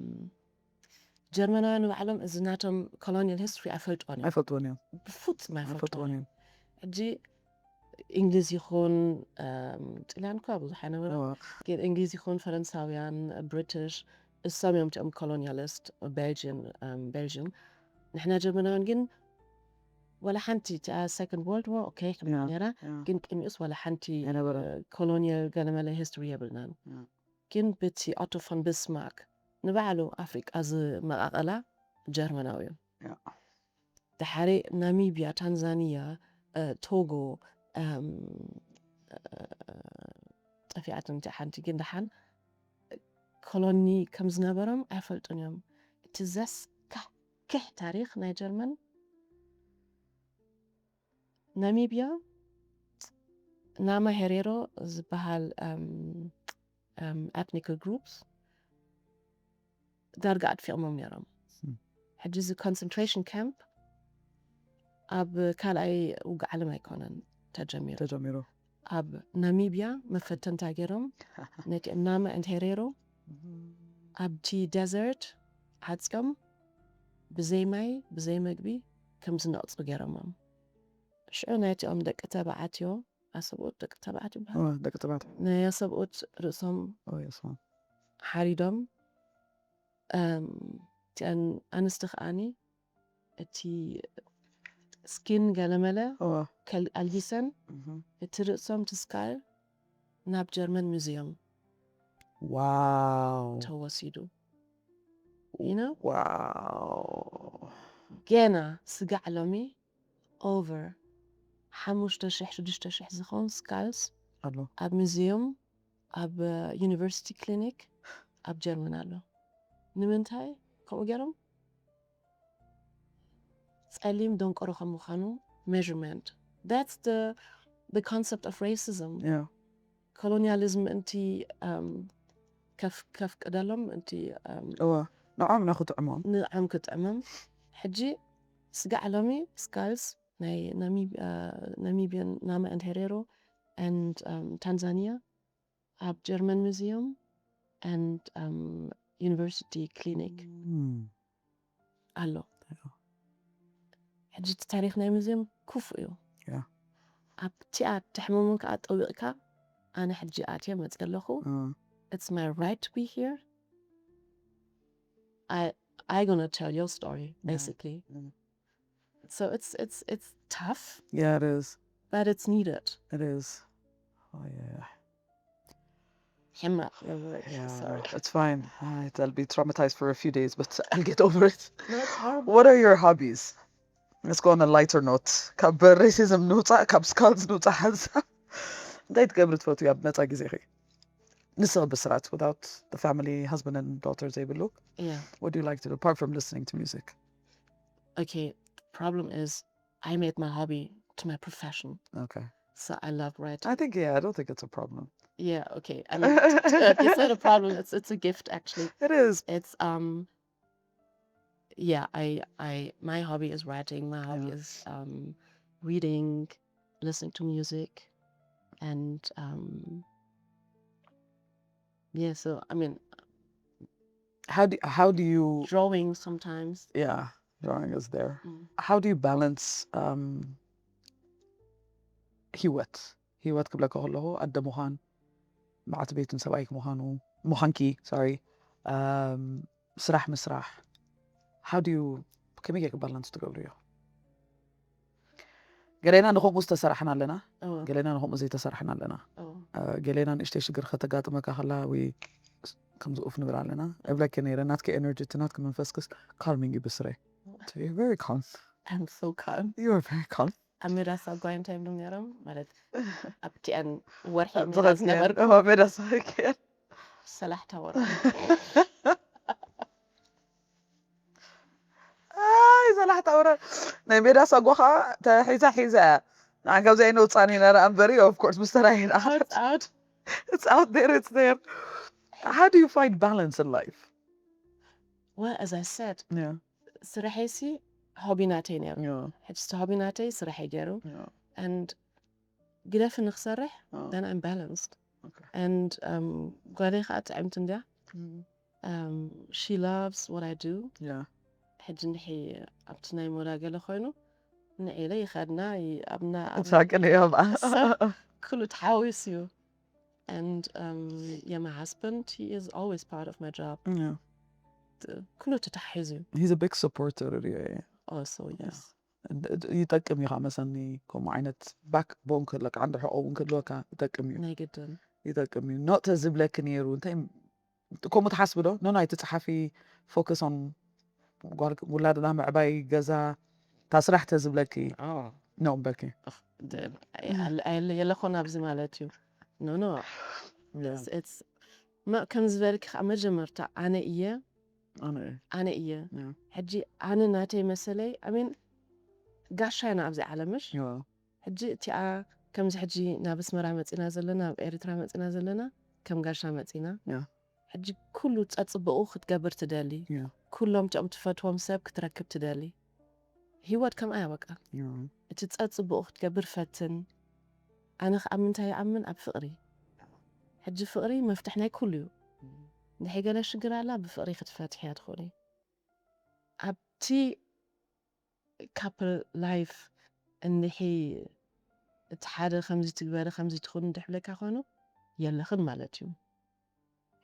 ጀርመናውያን ንባዕሎም እዚ ናቶም colonial history ኣይፈልጥዎን እዮም ኣይፈልጥዎን እዮም ብፍጹም ኣይፈልጥዎን ኣይፈልጥዎን እዮም ሕጂ እንግሊዝ ይኹን ጥልያን እኳ ብዙሕ ኣይነበረ እዋ፣ ግን እንግሊዝ ይኹን ፈረንሳውያን ብሪትሽ እሶም እዮም እቲኦም colonialist Belgian Belgium ንሕና ጀርመናውያን ግን ወላ ሓንቲ እቲኣ second world war okay ያ፣ ነራ ያ። ግን ቅድሚኡስ ወላ ሓንቲ የነበረ colonial ገለመለ history የብልናን ያ። ግን ብቲ Otto von Bismarck ንባዕሉ ኣፍሪቃ ዝመቃቀላ ጀርመናዊ እዩ ያ። ድሓሪ ናሚብያ ታንዛኒያ ቶጎ ጠፊኣትን እቲኣ ሓንቲ ግን ደሓን ኮሎኒ ከም ዝነበሮም ኣይፈልጡን እዮም እቲ ዘስካሕክሕ ታሪክ ናይ ጀርመን ናሚብያ ናማ ሄሬሮ ዝበሃል ethnical groups ዳርጋ ኣጥፊኦሞም ነይሮም ሕጂ እዚ concentration camp ኣብ ካልኣይ ውግእ ዓለም ኣይኮነን ተጀሚሩ ተጀሚሩ ኣብ ናሚብያ መፈተንታ ገይሮም ነቲ ናማ and ሄሬሮ ኣብቲ desert ዓፅዮም ብዘይ ማይ ብዘይ መግቢ ከም ዝነቕፁ ገይሮሞም ሽዑ ናይቲኦም ደቂ ተባዓትዮ ኣሰብኡት ደቂ ተባዓት ይበሃል ኦ፣ ደቂ ተባዕት ናይ ኣሰብኡት ርእሶም ሓሪዶም እም፣ እቲኣን ኣንስቲ ከዓኒ እቲ skin ገለመለ ከል- ኣልጊሰን እቲ ርእሶም ትስካል ናብ ጀርመን ሙዚየም ዋው ተወሲዱ you know ዋው ገና ስጋዕ ሎሚ over ሓሙሽተ ሽሕ ሽዱሽተ ሽሕ ዝኸውን skulls ኣሎ ኣብ ሙዚየም ኣብ university clinic ኣብ ጀርመን ኣሎ ንምንታይ ከምኡ ገይሮም ጸሊም ደንቆሮ ከም ምዃኑ measurement that's the the concept of racism ያ colonialism ምእንቲ um, ከፍ- ከፍቅደሎም ምእንቲ um, እዋ ንዖም ኢና ክጥዕሞም ንዓም ክጥዕሞም ሕጂ ስጋዕ ሎሚ skulls ናይ Namib- uh, Namibian Nama and Herero and um, Tanzania ኣብ German Museum and um, University Clinic ኣሎ። ሕጂ እቲ ታሪኽ ናይ ሙዚየም ክፉእ እዩ። ኣብቲኣ ተሕመሙን ከዓ ጠዊቕካ ኣነ ሕጂ ኣትየ መፅእ ኣለኹ። It's my right to be here. I I gonna tell your story basically. So it's it's it's tough, Yeah, it is. But it's needed. It is. Oh, yeah. ሕማቕ Yeah, sorry. It's fine. I'll be traumatized for a few days, but I'll get over it. No, it's horrible. What are your hobbies? Let's go on a lighter note. ካብ racism ንውፃእ፣ ካብ skulls ንውፃእ ሓንሳብ። እንታይ ትገብሪ ትፈትዊ ኣብ ነፃ ግዜኺ? ንስኺ ብስራት፣ without the family, husband and daughter ዘይብሉ? Yeah. What do you like to do apart from listening to music? Okay, the problem is I made my hobby to my profession. Okay. So I love writing. I think, yeah, I don't think it's a problem. Yeah, okay. I mean, it's not a problem. It's it's a gift actually. It is. It's um yeah, I I my hobby is writing. My hobby is um reading, listening to music, and um yeah, so I mean, How do how do you drawing sometimes. Yeah, drawing is there. Mm. How do you balance um ህይወት ህይወት ክብለካ ከለኹ ኣደ ምዃን፣ በዓልቲ ቤትን ሰብኣይክ ምዃኑ ምዃንኪ፣ sorry፣ um ስራሕ ምስራሕ? How do you ከመይ ጌርክ balance ትገብርዮ? ገሌና ንኸምኡ ዝተሰራሕና ኣለና፣ Oh, ገሌና ንኸምኡ ዘይተሰራሕና ኣለና። oh. ገሌና ንእሽተይ ሽግር ከተጋጥመካ ከላ ወይ ከምዚ ኡፍ ንብል ኣለና። እብለኪ ነይረ፣ ናትኪ energy እቲ ናትኪ መንፈስክስ calming እዩ ብስረይ። You're very calm. I'm so calm. You are very calm. ኣብ ሜዳ ሳጓ እንታይ ይብሉ ነይሮም ማለት ኣብቲኣን ወርሒ ኣብ ሜዳ ዝኸዝየን- ዝነበርኩ ኣብ ሜዳ ሳጓ። ሰላሕታ ወራ ኣይ ሰላሕታ ወራ ናይ ሜዳ ሳጓ ከዓ ተሒዛ ሒዛ እያ። ንዓን ካብዚ ኣይነውፃን ኢና ደኣ እምበሪ of course ምስ ተራየና out out it's out there, it's there. How do you find balance in life? Well, as I said, Yeah. ስርሐይሲ ሆቢ ናተይ ነይሩ። Yeah. ሕጂ እቲ ሆቢ ናተይ ስርሐይ ገይሩ Yeah. and ግደፍ ንክሰርሕ Oh, then I'm balanced okay. And um, ጓለይ ከዓ ጥዕምቲ እንድያ Mm. um, she loves what I do. Yeah. ሕጂ እንድሒ ኣብቲ ናይ ሞዳ ገለ ኮይኑ ንዒለ ይኸድና ይ- ኣብና ኣብ- Exactly. Yeah. ሰብ ኩሉ ተሓዊሱ እዩ and um, yeah, my husband, he is always part of my job. Yeah. ኩሉ ተታሒዙ እዩ He's a big supporter of you. Also, yes. ይጠቅም እዩ ከዓ መሰኒ ከምኡ ዓይነት backbone ክህለካ ዓንዲ ሕቆ እውን ክህልወካ ይጠቅም እዩ ናይ ግድን ይጠቅም እዩ ኖት ተዝብለኪ ነይሩ እንታይ ከምኡ ትሓስቢ ዶ ኖ ኣይትፅሓፊ focus on ውላድና ምዕባይ ገዛ እታ ስራሕ ተዝብለኪ Oh, ኖ በኪ የለኾን ኣብዚ ማለት እዩ no no it's- it's- መ- ከም ዝበልክ ከዓ መጀመርታ ኣነ እየ ኣነ እየ ሕጂ ኣነ ናተይ መሰለይ ኣሜን ጋሻ ኢና ኣብዚ ዓለምሽ ሕጂ እቲኣ ከምዚ ሕጂ ናብ ኣስመራ መፂና ዘለና ኣብ ኤርትራ መፂና ዘለና ከም ጋሻ መፂና ሕጂ ኩሉ ፀፅብቑ ክትገብር ትደሊ ኩሎም ቶም ትፈትዎም ሰብ ክትረክብ ትደሊ ህይወት ከምኣ እያ በቃ እቲ ፀፅብቑ ክትገብር ፈትን ኣነ ከዓ ምንታይ ይኣምን ኣብ ፍቕሪ ሕጂ ፍቕሪ መፍትሕ ናይ ኩሉ እዩ እንድሕይ ገለ ሽግር ኣላ ብፍቕሪ ክትፈትሕያ ትኽእሊ ኣብቲ couple life እንድሒ እቲ ሓደ ከምዚ ትግበሪ ከምዚ ትኹን እንድሕብለካ ኮይኑ የለኽን ማለት እዩ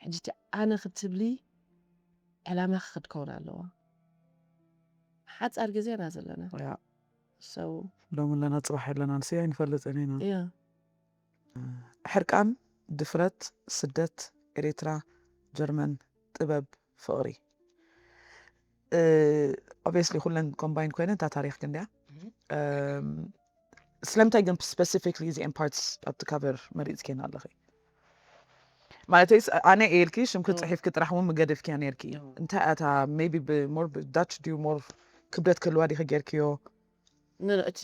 ሕጂ እቲ ኣነ ክትብሊ ዕላማ ክትከውን ኣለዎ ሓፃር ግዜ ኢና ዘለና ያ ሰው ሎሚ ኣለና ፅባሕ የለና ንስ ኣይንፈልጥን ኢና እያ ሕርቃን ድፍረት ስደት ኤርትራ ጀርመን ጥበብ ፍቕሪ obviously ኩለን combine ኮይነን እታ ታሪኽ ክንድያ ስለምንታይ ግን specifically እዚአን parts ኣብቲ cover መሪፅክየን ኣለኺ ማለተይስ ኣነ እየ ኢልኪ ሽምኪ ፅሒፍኪ ጥራሕ እውን ምገደፍክያ ነርኪ እንታይ ኣታ maybe more Dutch ድዩ more ክብደት ክህልዋ ዲኺ ጌርክዮ እቲ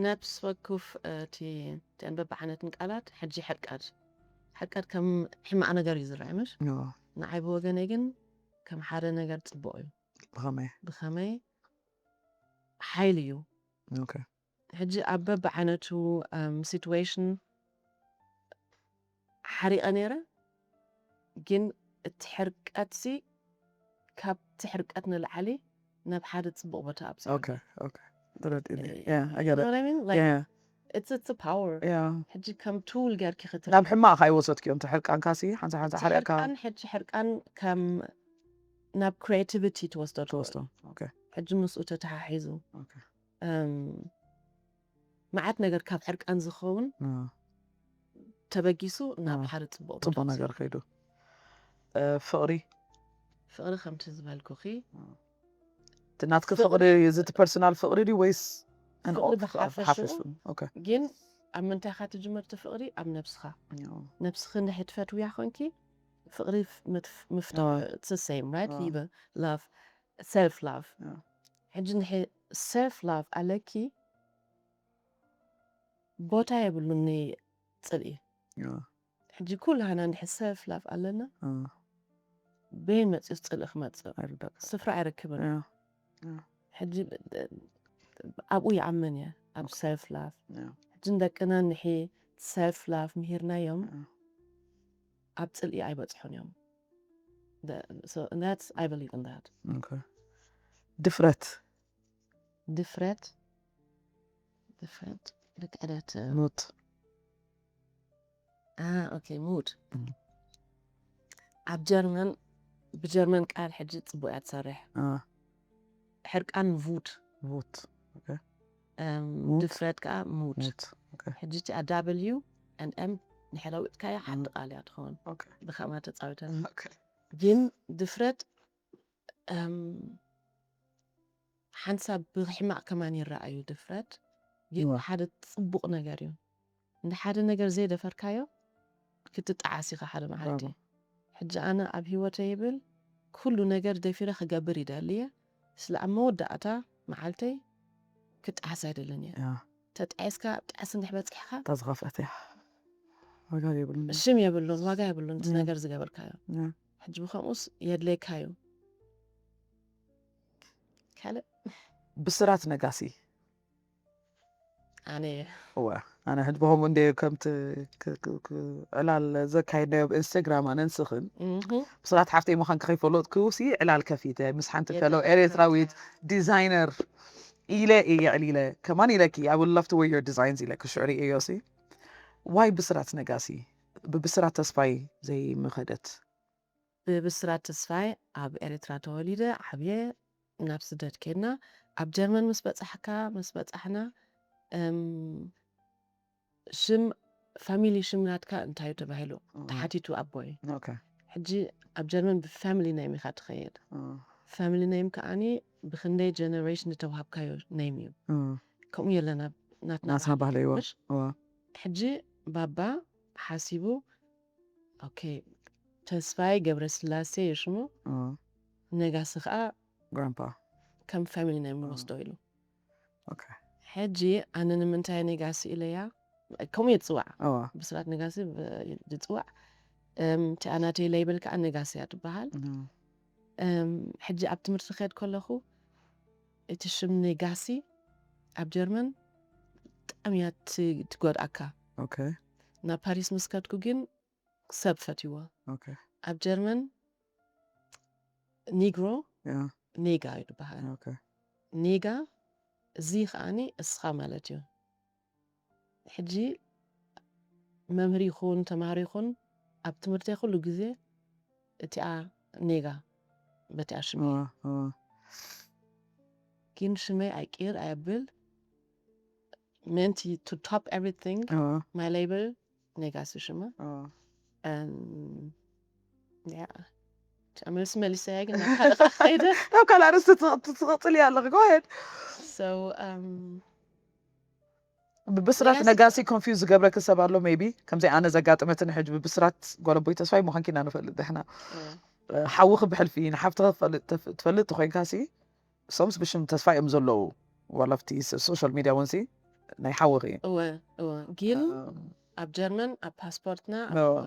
ነብስ ወኩፍ እቲ ተን በብዓይነትን ቃላት ሕጂ ሕቃድ ሕቃድ ከም ሕማቕ ነገር እዩ ዝረአ ምሽ ንዓይ ብወገነይ ግን ከም ሓደ ነገር ፅቡቕ እዩ ብኸመይ ብኸመይ ሓይሊ እዩ okay ሕጂ ኣብ በብዓይነቱ ሲትዌሽን ሓሪቐ ነይረ፣ ግን እቲ ሕርቀትሲ ካብቲ ሕርቀት ንላዕሊ ናብ ሓደ ጽቡቕ ቦታ ኣብጽ okay okay ተረዲእኒ yeah I get it yeah it's it's a power yeah ሕጂ ከም ቱል ጌርኪ ክትር ናብ ሕማቕ ካይወሰድክዮም ተሕርቃንካሲ ሓንሳ ሓንሳ ሓሪቕካ ሕርቃን ሕጂ ሕርቃን ከም ናብ creativity ትወስዶ ትወስዶ okay ሕጂ ምስኡ ተተሓሒዙ okay መዓት ነገር ካብ ሕርቃን ዝኸውን ተበጊሱ ናብ ሓደ ፅቡቅ ፅቡቅ ነገር ከይዱ ፍቅሪ ፍቅሪ ከምቲ ዝበልኩኺ ናትኪ ፍቅሪ እዚ ፐርሶናል ፍቅሪ ድዩ ወይስ ግን ኣብ ምንታይ ካ ትጅመር እቲ ፍቅሪ ኣብ ነብስኻ ነብስኺ እንድሕር ትፈትውያ ኮንኪ ፍቅሪ ምፍታው it's the same right liebe love self love ሕጂ እንድሕር self love ኣለኪ ቦታ የብሉን ንፅልኢ ሕጂ ኩላህና እንድሕር self love ኣለና በይን መፅኡ ፅልኢ ክመፅእ ስፍራ ኣይረክብን ሕጂ ኣብኡ ይኣምን እየ ኣብ self love ሕጂ ንደቅና እንድሕር self love ምሂርናዮም ኣብ ፅልኢ ኣይበፅሑን እዮም I believe in that ድፍረት ድፍረት ድፍረት ልክዕደት ሙት okay ሙት ኣብ ጀርመን ብጀርመን ቃል ሕጂ ፅቡቅ እያ ትሰርሕ ሕርቃን ቡት ቡት ድፍረት ከዓ ሙት ሕጂ እቲኣ W and M ንሕለውጥካያ ሓንቲ ቃል እያ ትኸውን ብከማ ተፃዊተን ግን ድፍረት ሓንሳብ ብሕማቕ ከማን ይረኣዩ ድፍረት ግን ሓደ ፅቡቅ ነገር እዩ እንደ ሓደ ነገር ዘይደፈርካዮ ክትጠዓስ ኢኻ ሓደ መዓልቲ ሕጂ ኣነ ኣብ ህይወተ ይብል ኩሉ ነገር ደፊረ ክገብር ይደሊ እየ ስለ ኣብ መወዳእታ መዓልተይ ክጠዓስ ኣይደልን እየ ተጣዒስካ ኣብ ጣዕሲ እንድሕ በፂሕካ እታ ዝኸፍአት እያ ዋጋ የብሉን ሽም የብሉን ዋጋ የብሉን እቲ ነገር ዝገበርካዮ ሕጂ ብከምኡስ የድለይካ እዩ ካልእ ብስራት ነጋሲ ኣነ እወ ኣነ ሕጂ ብከምኡ እንደ ከምቲ ዕላል ዘካየድናዮ ኣብ ኢንስታግራም ኣነን ስኽን ብስራት ሓፍተይ ምዃን ከይፈለጥኩ ሲ ዕላል ከፊተ ምስ ሓንቲ ፈለው ኤርትራዊት ዲዛይነር ኢለ እየ ዕሊለ ከማን ኢለኪ I would love to wear your designs ኢለኪ ሽዑ ርእየዮ ሲ ዋይ ብስራት ነጋሲ ብብስራት ተስፋይ ዘይምኸደት ብብስራት ተስፋይ ኣብ ኤርትራ ተወሊደ ዓብየ ናብ ስደት ኬድና ኣብ ጀርመን ምስ በጻሕካ ምስ በጻሕና ሽም ፋሚሊ ሽም ናትካ እንታይ እዩ ተባሂሉ ተሓቲቱ ኣቦይ ሕጂ ኣብ ጀርመን ብፋሚሊ ናይ ሚኻ ትኸይድ ፋሚሊ ነይም ከዓኒ ብክንደይ ጀነሬሽን ዝተዋሃብካዮ ነይም እዩ ከምኡ የለና ናትና ናትና ባህሊ ይዎ እዋ ሕጂ ባባ ሓሲቡ ኦኬ ተስፋይ ገብረስላሴ እዩ ሽሙ እዋ ነጋሲ ከዓ ግራንፓ ከም ፋሚሊ ናይ ምወስዶ ኢሉ ኦኬ ሕጂ ኣነ ንምንታይ ነጋሲ ኢለያ ከምኡ እየ ዝፅዋዕ እዋ ብስራት ነጋሲ ብ- ዝፅዋዕ እም፣ እቲኣ ናተይ ሌብል ከዓ ነጋሲ እያ ትበሃል እም፣ እም፣ ሕጂ ኣብ ትምህርቲ ክኸድ ከለኹ እቲ ሽም ነጋሲ ኣብ ጀርመን ብጣዕሚ እያ ት- ትጎድኣካ ኦኬ ናብ ፓሪስ ምስ ከድኩ ግን ሰብ ፈትይዎ ኦኬ ኣብ ጀርመን ኒግሮ ያ ኔጋ እዩ ዝበሃል ኦኬ ኔጋ እዚ ከዓኒ እስኻ ማለት እዩ ሕጂ መምህር ይኹን ተምሃሪ ይኹን ኣብ ትምህርተይ ኩሉ ግዜ እቲኣ ኔጋ በቲኣ ሽመይ እዋ እዋ ግን ሽመይ ኣይቅይር ኣየብል meant to top everything እዋ my label ኔጋ ስሽማ እዋ and yeah መልስ መሊሰያ ግን ናብ ካልእ ከይደ ናብ ካልእ ኣርእስቲ ትቕፅል እያ ኣለኺ go ahead so um ብብስራት ነጋሲ ኮንፊውዝ ዝገብረኪ ሰብ ኣሎ ሜቢ ከምዚ ኣነ ዘጋጥመትኒ ሕጂ ብብስራት ጓለቦይ ተስፋይ ምዃንኪ ኢና ንፈልጥ ድሕና ሓውኺ ብሕልፊ ንሓፍትኺ ትፈልጥ ተኮይንካ ሲ እሶምስ ብሽም ተስፋ እዮም ዘለዉ ዋላ ኣብቲ ሶሻል ሚድያ እውን ሲ ናይ ሓውኺ እወ እወ ግን ኣብ ጀርመን ኣብ ፓስፖርትና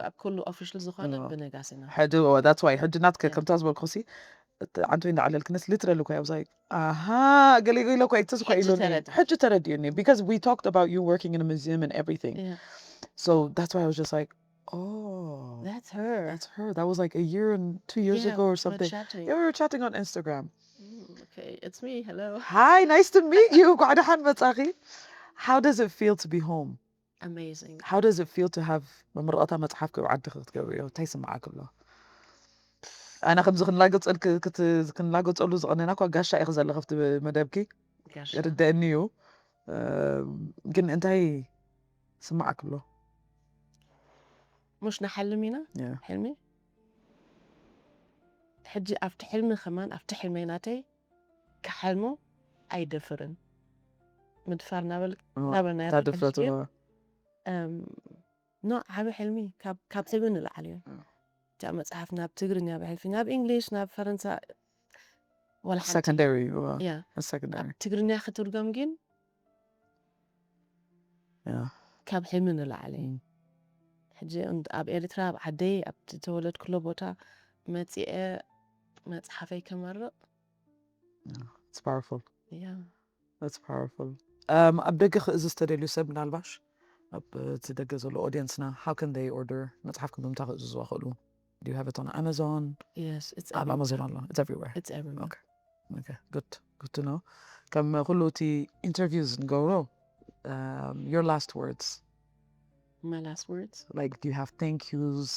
ኣብ ኩሉ ኦፊሻል ዝኾነ ብነጋሲ ኢና ሕጂ that's why ሕጂ ናትከ ከምታ ዝበልኩ ሲ ዓንቱ እንዳዓለልክንስ literally እኮ I was like, ኣሃ፣ ገለ ገለ እኮ ኣይተስ እኮ ኢሉኒ። ሕጂ ተረዲኡኒ because we talked about you working in a museum and everything. So that's why I was just like, oh, That's her. That's her. That was like a year and two years Yeah, ago or we're something. chatting. Yeah, we were chatting on Instagram. Mm, okay, it's me. Hello. Hi, nice to meet you. እንኳዕ ደሓን መጻኺ። How does it feel to be home? Amazing. How does it feel to have መመረቕታ መጽሓፍ ክብ ዓዲ ክትገብርዮ? እንታይ ይስምዓክ ኣሎ? ኣነ ከምዚ ክንላገጸልክ ክት- ክንላገጸሉ ዝቐነና እኳ ጋሻ ኢኺ ዘለኺ ኣብቲ መደብኪ ጋሻ። ይርደአኒ እዩ። እም፣ ግን እንታይ ስምዓክ ኣሎ? مش نحلم هنا؟ Yeah. حلمي؟ ሕጂ ኣብቲ ሕልሚ ከማን ኣብቲ ሕልመይ ናተይ ክሓልሞ ኣይደፍርን። ምድፋር ናበል እዋ፣ ናበል ናይ እታ ድፍረቱ ግን እዋ። እም፣ ኖ ዓቢ ሕልሚ ካብ ካብ ሕልሚ ንላዕሊ እዩ። እዋ። እታ መጽሓፍ ናብ ትግርኛ ብሕልፊ ናብ እንግሊሽ ናብ ፈረንሳ ወላ ሓንቲ Secondary እዋ። Yeah. Secondary. ኣብ ትግርኛ ክትርጎም ግን Yeah. ካብ ሕልሚ ንላዕሊ እዩ። Mm. ሕጂ እንድ- ኣብ ኤርትራ ኣብ ዓደይ ኣብ ዝተወለድኩሎ ቦታ መጺኤ መጽሓፈይ ከመርቕ Yeah. It's powerful. Yeah. That's powerful. Um, ኣብ ደገ ክእዝዝ ተደልዩ ሰብ ምናልባሽ ኣብ እቲ ደገ ዘሎ audience ና how can they order መጽሓፍኩም ብምንታይ ክእዝዝዋ ክእሉ? Do you have it on Amazon? Yes, it's ኣብ everywhere. Amazon ኣሎ. It's everywhere. It's everywhere. Okay. Okay. Good. Good to know. ከም ኩሉ እቲ interviews ንገብሮ um, your last words. My last words. Like, do you have thank yous?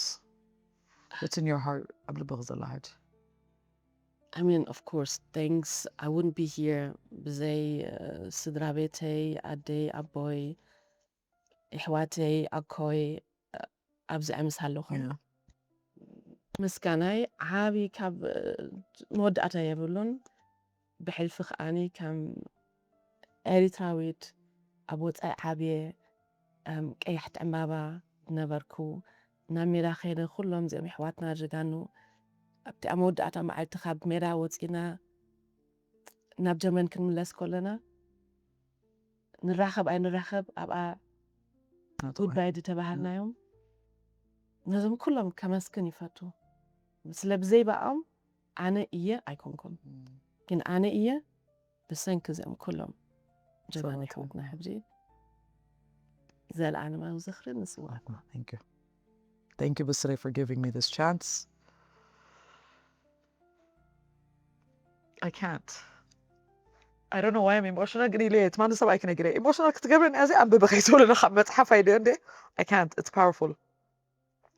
What's in your heart? ኣብ ልብኺ ዘላ ሕጂ? I mean, of course, thanks. I wouldn't be here ብዘይ uh, ስድራ ቤተይ፣ ኣደይ፣ ኣቦይ፣ ኣሕዋተይ፣ ኣኮይ uh, ኣብዚ ዕምስ ኣለኹም። Yeah. ምስጋናይ ዓቢ ካብ uh, መወዳእታ የብሉን። ብሕልፊ ከዓኒ ከም ኤሪትራዊት ኣብ ወጻኢ ዓብየ እም፣ ቀያሕቲ ዕምባባ ነበርኩ። ናብ ሜዳ ከይደ ኩሎም እዚኦም ኣሕዋትና ጀጋኑ ኣብቲ ኣብ መወዳእታ መዓልቲ ካብ ሜዳ ወጺና ናብ ጀርመን ክንምለስ ከለና ንራኸብ ኣይንራኸብ ኣብኣ ናቱ ጉዳይ ዝተባሃልናዮም ነዞም ኩሎም ከመስግን ይፈቱ። ስለ ብዘይባኦም ኣነ እየ ኣይኮንኩን፣ ግን ኣነ እየ ብሰንኪ እዚኦም ኩሎም ጀጋኑ ሰባት ኣሕዋትና ሕጂ ዘለኣለማዊ ዝኽሪ ንስዋ። Thank you. Thank you ብስረይ for giving me this chance. I can't. I don't know why I'm emotional ግን ኢለ ትማን ሰብኣይ ክነግረ emotional ክትገብረኒ እዚ ኣንብበ ከይትብልና ካብ መጽሓፍ ኣይደ እንደ I can't. It's powerful.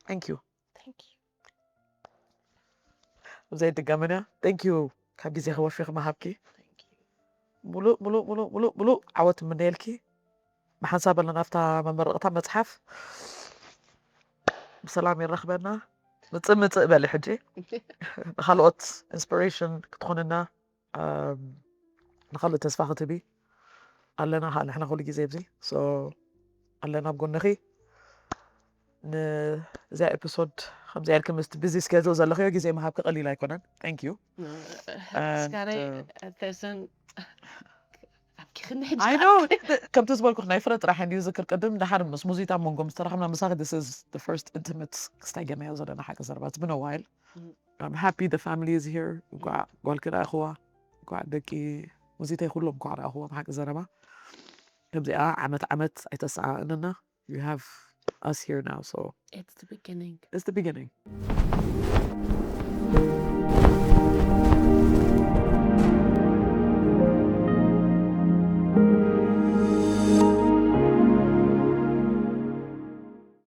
Thank you. Thank you. ብዘይ ድጋመን እያ። Thank you ካብ ግዜ ክወፊ ክመሃብኪ Thank you. ሙሉእ ሙሉእ ሙሉእ ሙሉእ ሙሉእ ዓወት እምነየልኪ። ብሓንሳብ ኣለና ኣብታ መመረቕታ መጽሓፍ ብሰላም ይረኽበና። ምጽእ ምጽእ በሊ ሕጂ ንኻልኦት inspiration ክትኾንና ኣም፣ ንኻልኦት ተስፋ ክትህቢ ኣለና። ከዓ ንሕና ኩሉ ግዜ ኣብዚ so ኣለና ኣብ ጎንኺ። ንእዚኣ episode ከምዚኣ ኢልኪ ምስቲ busy schedule ዘለኽዮ ግዜ ምሃብኪ ቀሊል ኣይኮነን። Thank you. ምስጋናይ And, uh, ተሰን ኣብኪ ክንሕጂ I know ከምቲ ዝበልኩ ናይ ፍረ ጥራሕ እንድዩ ዝክር ቅድም ድሓር ምስ ሙዚታ መንጎ ምስ ተራኸብና ምሳኺ this is the first intimate ክስታይ ጌርናዮ ዘለና ሓቂ ዘረባ it's been a while. Mm. I'm happy the family is here. እንኳዕ ጓልኪ ረኣኽዋ፣ እንኳዕ ደቂ ሙዚተይ ኩሎም እንኳዕ ረኣኽዎም ሓቂ ዘረባ። ከምዚኣ ዓመት ዓመት ኣይተሰኣእንና you have us here now so It's the beginning. It's the beginning.